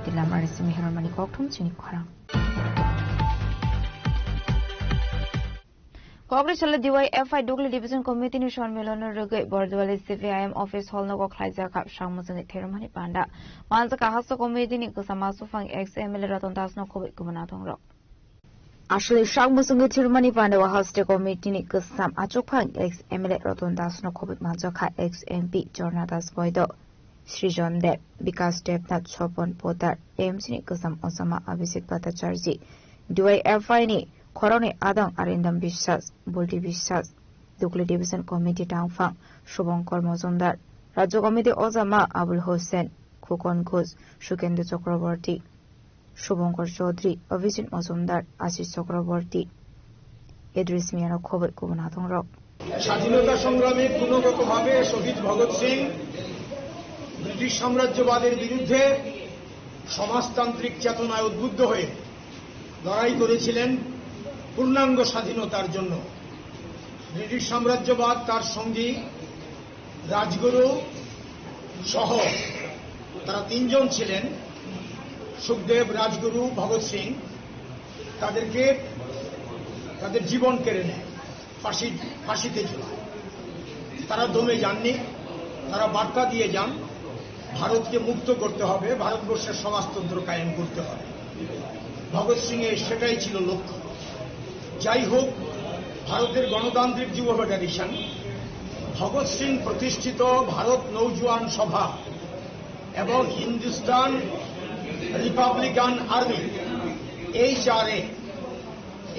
Tilamari simi hermani kokthum chini khorang. Kokri salo D Y F I Dugli Division Committee ni sonmilon no rwgwi Bordwali C P I M office hall nogo khlaijak kha, samung jani thermani panda. Manjak kha haste committee ni kwchama suphang ex M L A Ratan Das no khobwi kubun athong rok. Aswlwi sak muchungwi thwrwngmani pandao haste committee ni kwcham achukphang ex M L A Ratan Das no khobwi manjakha ex M P Jorna Das Boido, Srijon Deb, Bikas Debnath, Sopon Poddar, A M C ni kwcham ochama Abhijit Bhattacharjee, D Y F I ni khoroknwi adong Arindam Biswas, Bulti Biswas, Dugli Division Committee tangphang Subhankar Mojumdar, Rajya Committee ochama Abul Hussain, Khukon Ghosh, Sukendra Chakraborty, Subhankar Chaudhary, Abhijit Mojumdar, Ashish Chakraborty, Idris Miano khobwi kubun athongrok. স্বাধীনতা সংগ্রামে গুণগতভাবে শহীদ ভগৎ সিং ব্রিটিশ সাম্রাজ্যবাদের বিরুদ্ধে সমাজতান্ত্রিক চেতনায় উদ্বুদ্ধ হয়ে লড়াই করেছিলেন পূর্ণাঙ্গ স্বাধীনতার জন্য। ব্রিটিশ সাম্রাজ্যবাদ তার সঙ্গী রাজগুরু সহ তারা তিনজন ছিলেন, সুখদেব, রাজগুরু, ভগৎ সিং, তাদেরকে তাদের জীবন কেড়ে নেয়, ফাঁসি, ফাঁসিতে ঝুলায়। তারা দমে যাননি, তারা বার্তা দিয়ে যান, ভারতকে মুক্ত করতে হবে, ভারতবর্ষের সমাজতন্ত্র কায়েম করতে হবে। ভগৎ সিং এর সেটাই ছিল লক্ষ্য। যাই হোক, ভারতের গণতান্ত্রিক যুব ফেডারেশন ভগৎ সিং প্রতিষ্ঠিত ভারত নৌজোয়ান সভা এবং Hindustan Republican army, H R এ,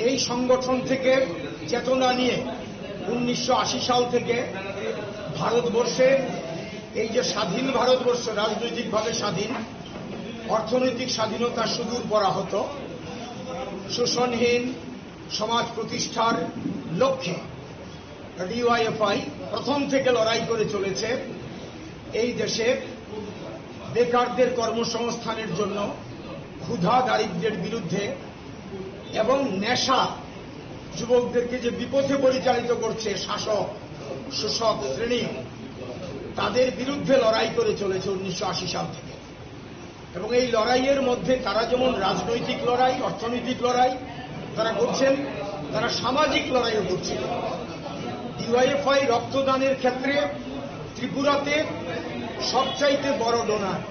এই সংগঠন থেকে চেতনা নিয়ে উনিশশো আশি সাল থেকে ভারতবর্ষে এই যে স্বাধীন ভারতবর্ষ, রাজনৈতিকভাবে স্বাধীন, অর্থনৈতিক স্বাধীনতা সুদূর পরাহত, শোষণহীন সমাজ প্রতিষ্ঠার লক্ষ্যে ডিওয়াইএফআই প্রথম থেকে লড়াই করে চলেছে। এই দেশের বেকারদের কর্মসংস্থানের জন্য, ক্ষুধা দারিদ্র্যের বিরুদ্ধে এবং নেশা যুবকদেরকে যে বিপথে পরিচালিত করছে শাসক, শোষক শ্রেণী, তাদের বিরুদ্ধে লড়াই করে চলেছে উনিশশো আশি সাল থেকে। এবং এই লড়াইয়ের মধ্যে তারা যেমন রাজনৈতিক লড়াই, অর্থনৈতিক লড়াই তারা করছেন, তারা সামাজিক লড়াইও করছেন। ডিওয়াইএফআই রক্তদানের ক্ষেত্রে ত্রিপুরাতে সবচাইতে বড় ডোনার,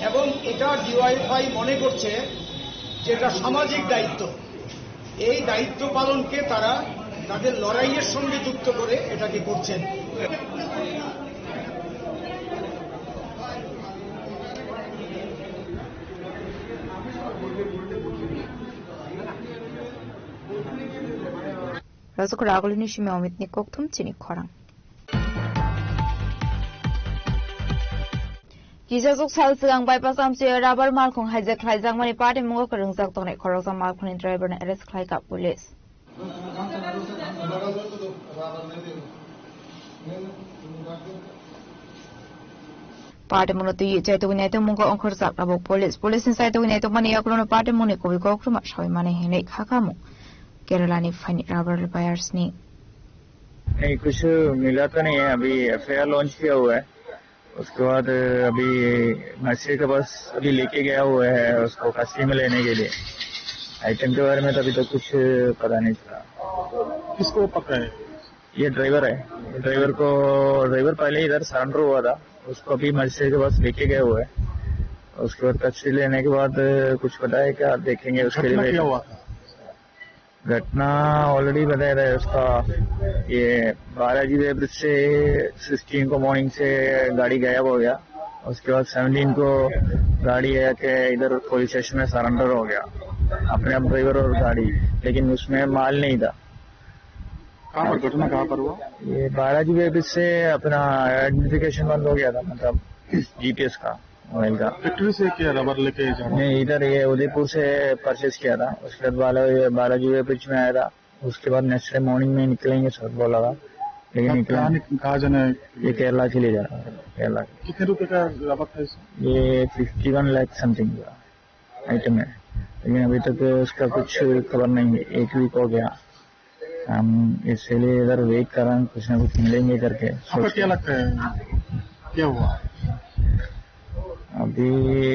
এবং এটা ডিওয়াইএফআই মনে করছে যে এটা সামাজিক দায়িত্ব। এই দায়িত্ব পালনকে তারা তাদের লড়াইয়ের সঙ্গে যুক্ত করে এটাকে করছেন। Rajak Ragolini simi Omitni kokthum chini khorang. Kijajok sal swkang bypass amchio rubber malkhung hijack khlaijakmani patimungo kwrwngjak tongnai khoroksa malkhungni driver no arrest khlaikha police. Party muno twi chaitugwi naitukmungo ongkhorjak tabuk police. Police ni chaitugwi naitukmani yakulono party mungni kubui kokrwma sawi mani hinwi kha kha mung Kerala ni phaini rubber buyers ni. नहीं, कुछ मिला तो नहीं है, अभी FIR launch किया हुआ है। उसके बाद अभी मजिस्ट्रेट के पास अभी लेके गया हुआ है उसको कस्टडी में लेने के लिए। आइटम के बारे में तो अभी तक कुछ पता नहीं चला। किसको पकड़ा है? ये ड्राइवर है। ड्राइवर को, ड्राइवर पहले इधर सरेंडर हुआ था, उसको अभी मजिस्ट्रेट के पास लेके गया हुआ है। उसके बाद कस्टडी लेने के बाद कुछ पता है क्या, देखेंगे उसके लिए। घटना क्या हुआ था? घटना ऑलरेडी बताया था उसका, ये बालाजी वे ब्रिज से सिक्सटीन को मॉर्निंग से गाड़ी गायब हो गया। उसके बाद सेवनटीन को गाड़ी आके इधर पुलिस स्टेशन में सरेंडर हो गया, अपने आप ड्राइवर और गाड़ी, लेकिन उसमें माल नहीं था। कहाँ पर, घटना कहाँ पर हुआ? ये बालाजी वे ब्रिज से अपना आइडेंटिफिकेशन बंद हो गया था, मतलब जीपीएस का। ऑयल का। फैक्ट्री से क्या रबर लेके जा रहा? नहीं, इधर ये उदयपुर से परचेज किया था। उसके बाद बाला-, बालाजी वे ब्रिज में आया था। उसके बाद नेक्स्ट डे मॉर्निंग में निकलेंगे सर बोला था, लेकिन कहाँ, निकला कहाँ नहीं। निक-, कहाँ जाना है? ये केरला के लिए जा रहा है, केरला। कितने रुपए का रबर था इसमें? ये फिफ्टी वन लाख समथिंग का आइटम है, लेकिन अभी तक उसका कुछ खबर नहीं है। एक वीक हो गया, हम इसीलिए इधर वेट कर रहे हैं, कुछ ना कुछ मिलेंगे करके आपको सोच क्या के। लगता है, क्या हुआ? अभी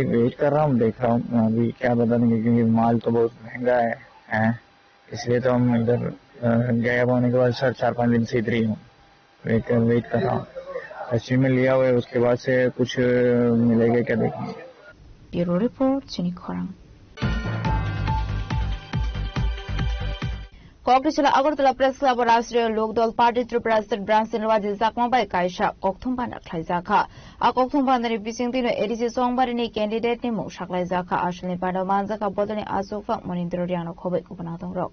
वेट कर रहा हूँ, देख रहा हूँ, अभी क्या बता देंगे, क्योंकि माल तो बहुत महंगा है, हैं? इसलिए तो हम इधर, अ, गायब होने के बाद सर चार पाँच दिन से इधर ही हूँ, वेट कर, वेट कर रहा हूँ। कस्टडी में लिया हुआ है, उसके बाद से कुछ, अ, मिलेगा क्या देखेंगे। Bureau Report, Chini Khorang. Kokthai salo Agartala Press Club o Rashtriya Lok Dal Party Tripura State Branch ni wajijak ma bai kaisa kokthum bana khlaijak kha. A kokthum bana ni bisingtwi no A D C Chongbari ni candidate ni mung saklaijak kha. Aswk ni bana manjak kha bodol ni achukphang Monindra Reang no khobwi kubun adong rok.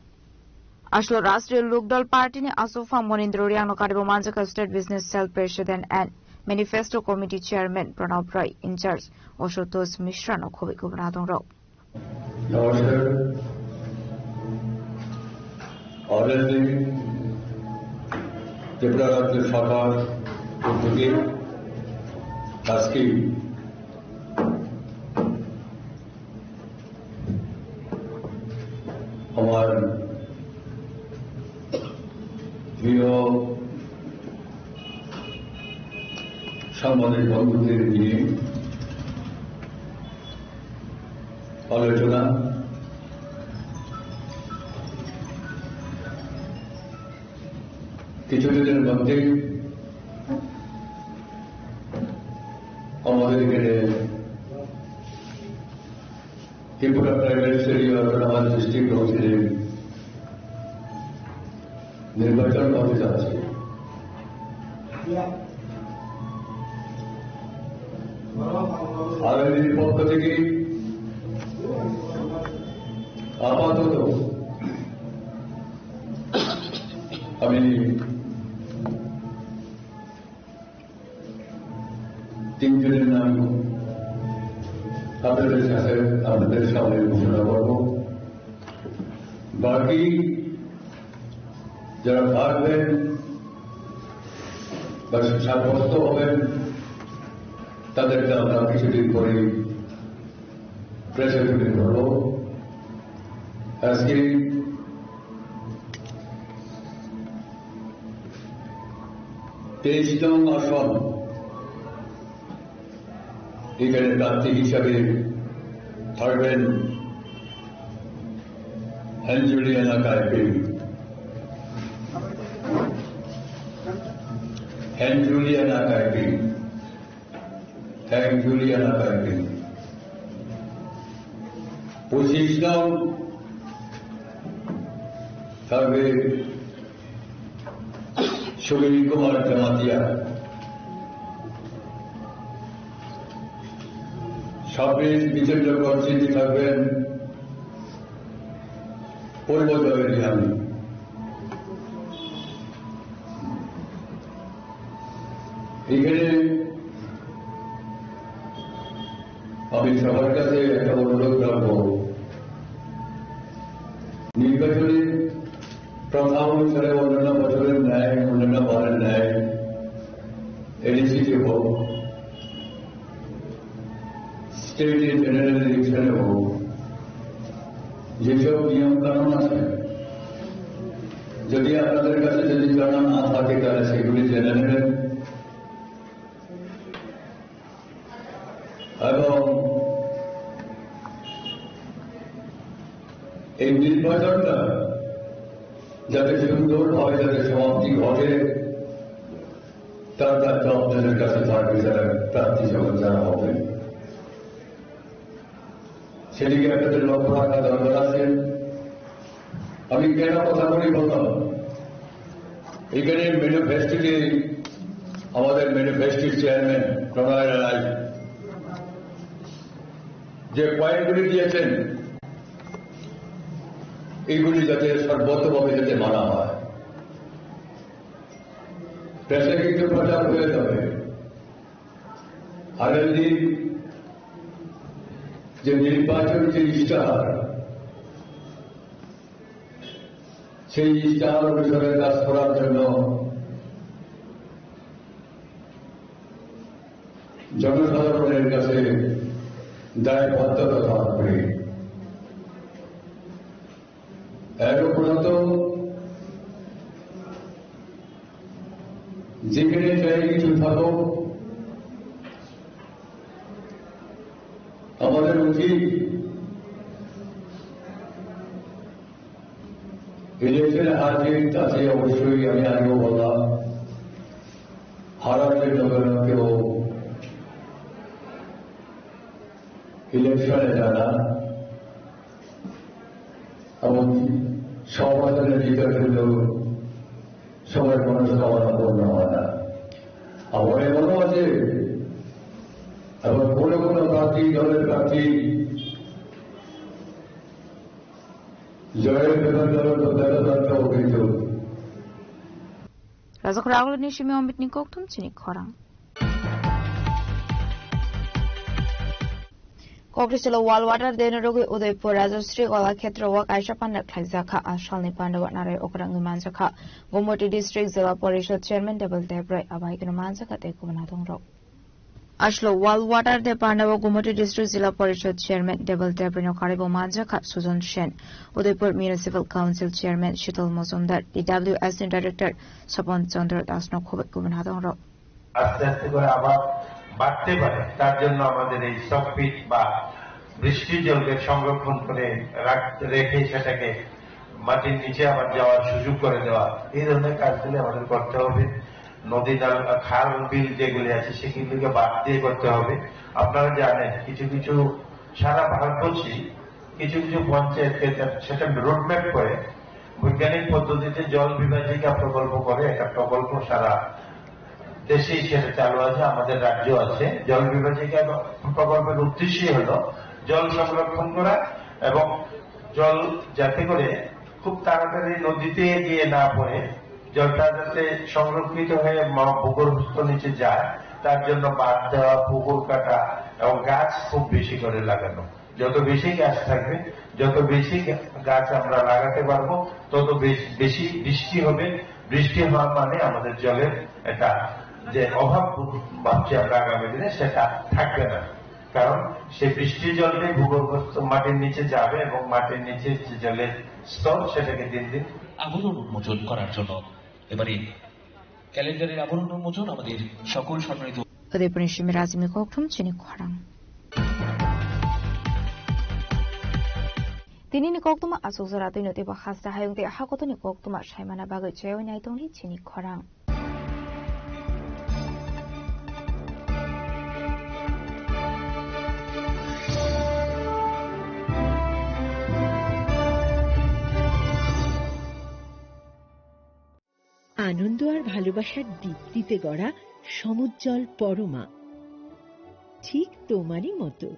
Aswk Rashtriya Lok Dal Party ni achukphang Monindra Reang no karibo manjak kha State Business Cell President and Manifesto Committee Chairman Pranab Rai, in charge Ashutosh Mishra no khobwi kubun adong rok. নমস্কার। অনেকদিন ত্রিপুরা রাজ্য শাখার উদ্যোগে আজকে আমার প্রিয় সাংবাদিক বন্ধুদের নিয়ে আলোচনা। কিছুদিনের মধ্যেই আমাদের এখানে Tripura private sector autonomous district কাউন্সিলের নির্বাচন হতে যাচ্ছে। আরএলডির পক্ষ থেকে আপাতত তিনজনের নাম আপনাদের সাথে, আপনাদের সামনে ঘোষণা করব। বাকি যারা থাকবেন বা সাব্যস্ত হবেন, তাদেরকে আমরা কিছুদিন পরেই প্রেসে তুলে ধরব। আজকে তেইশ নং আসন, এখানে প্রার্থী হিসাবে থাকবেন অ্যাঞ্জেলিনা কাইপিং। অ্যাঞ্জেলিনা কাইপিং। অ্যাঞ্জেলিনা কাইপিং। পঁচিশ নং থাকবে সুনীল কুমার জমাতিয়া। ছাব্বিশ বিজেন্দ্র কর্মসূচি থাকবেন পূর্ব জয়ের আমি। এখানে আমি সবার কাছে একটা অনুরোধ রাখবো, নির্বাচনী প্রথা অনুসারে অন্যান্য বছরের ন্যায়, অন্যান্য বারের ন্যায় এডিসিতে হোক, স্টেটে জেনারেল ইলেকশনে হোক, যেসব নিয়ম কানুন আছে, যদি আপনাদের কাছে যদি জানা না থাকে, তাহলে সেগুলি জেনে নেবেন। এবং এই নির্বাচনটা যাতে সুন্দরভাবে যাতে সমাপ্তি ঘটে, তার দায়িত্ব আপনাদের কাছে থাকবে, যারা প্রার্থী যখন যারা হবেন। সেদিকে আপনাদের লক্ষ্য রাখা দরকার আছে। আমি কেন কথা বলি বললাম, এখানে ম্যানিফেস্টোতে আমাদের ম্যানিফেস্টোর চেয়ারম্যান প্রণয় রায় যে পয়েন্টগুলি দিয়েছেন, এইগুলি যাতে সর্বতভাবে যাতে মানা হয়। প্রেসে কিন্তু প্রচার হয়ে যাবে। আগামী দিন যে নির্বাচন যে ইশতেহার, সেই ইশতেহার অনুসারে কাজ করার জন্য জনসাধারণের কাছে দায়বদ্ধতা থাকবে। এর উপরন্ত যেখানে যাই কিছু থাকুক, আমাদের উচিত ইলেকশনে হার জিত আছে, অবশ্যই আমি আগেও বললাম, হারার জন্য কেন কেউ ইলেকশনে যায় না। এবং সব আসনে জিতার জন্য সবার মনস্কামনা পূর্ণ হয় না। আবার এমনও আছে, আবার কোনো কোনো প্রার্থী, দলের প্রার্থী জয়ের ব্যাপারে দলের ব্যাপারে কিন্তু Rajakhor Agulini simi Omitni kokthum chini khorang. Kokri salo World Water Day ni rogwi Udaipur Rajasri Kala Khetra o kaisa panda khlaijakha. A salni panda o narai okra wngwi manjakha Gomoti District Zila Porishad Chairman Debel Debrai, abai khe manjakha tei kubun adongrok. Aslo World Water Day panda o Gomoti District Zila Porishad Chairman Debel Debrai no kharwi bo manjakha Sujon Sen, Udaipur Municipal Council Chairman Shital Mojumdar, D W S ni Director Sopon Chandra Das no khoboi kubun adongrok. আস্তে আস্তে করে আবার বাড়তে পারে, তার জন্য আমাদের এই সকপিট বা বৃষ্টির জলকে সংরক্ষণ করে রাখ-, রেখে সেটাকে মাটির নিচে আবার যাওয়ার সুযোগ করে দেওয়া, এই ধরনের কাজগুলি আমাদের করতে হবে। নদী নালা, খাল বিল যেগুলি আছে সেগুলিকে বাদ দিয়ে করতে হবে। আপনারা জানেন কিছু কিছু, সারা ভারতবর্ষে কিছু কিছু পঞ্চায়েতকে তার সেটা রোডম্যাপ করে বৈজ্ঞানিক পদ্ধতিতে জল বিভাজিকা প্রকল্প করে একটা প্রকল্প সারা দেশেই সেটা চালু আছে, আমাদের রাজ্য আছে। জল বিভাজিকা প্রকল্পের উদ্দেশ্যই হলো জল সংরক্ষণ করা এবং জল যাতে করে খুব তাড়াতাড়ি নদীতে গিয়ে না পড়ে, জলটা যাতে সংরক্ষিত হয়ে ম-, ভূগর্ভস্থ নিচে যায়, তার জন্য বাঁধ দেওয়া, পুকুর কাটা এবং গাছ খুব বেশি করে লাগানো। যত বেশি গাছ থাকবে, যত বেশি গা-, গাছ আমরা লাগাতে পারবো, তত বেশ-, বেশি বৃষ্টি হবে। বৃষ্টি হওয়ার মানে আমাদের জলের একটা যে অভাব ভাবছি আমরা আগামী দিনে, সেটা থাকবে না। কারণ সেই বৃষ্টির জলটাই ভূগর্ভস্থ মাটির নিচে যাবে এবং মাটির নিচে যে জলের স্তর, সেটাকে দিন দিন আবরণ উন্মোচন করার জন্য এবারে ক্যালেন্ডারের আবরণ উন্মোচন আমাদের সকল সম্মানিত Udaipurni simi Rajimni kokthum chini khorang. Tinini koktuma aswk jora twi no teibo hasta hayung tei hakotoni koktuma saimana bagwi chaywi nai tongdi chini khorang. আনন্দ আর ভালোবাসার দীপ্তিতে গড়া সমুজ্জ্বল পরমা, ঠিক তোমারই মতো।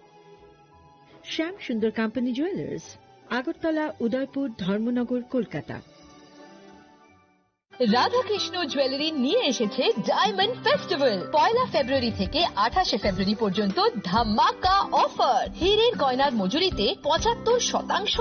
শ্যাম সুন্দর কোম্পানি জুয়েলার্স, আগরতলা, উদয়পুর, ধর্মনগর, কলকাতা। রাধাকৃষ্ণ জুয়েলারি নিয়ে এসেছে ডায়মন্ড ফেস্টিভ্যাল। পয়লা ফেব্রুয়ারি থেকে আঠাশে ফেব্রুয়ারি পর্যন্ত ধামাকা অফার। হীরের গয়নার মজুরিতে পঁচাত্তর শতাংশ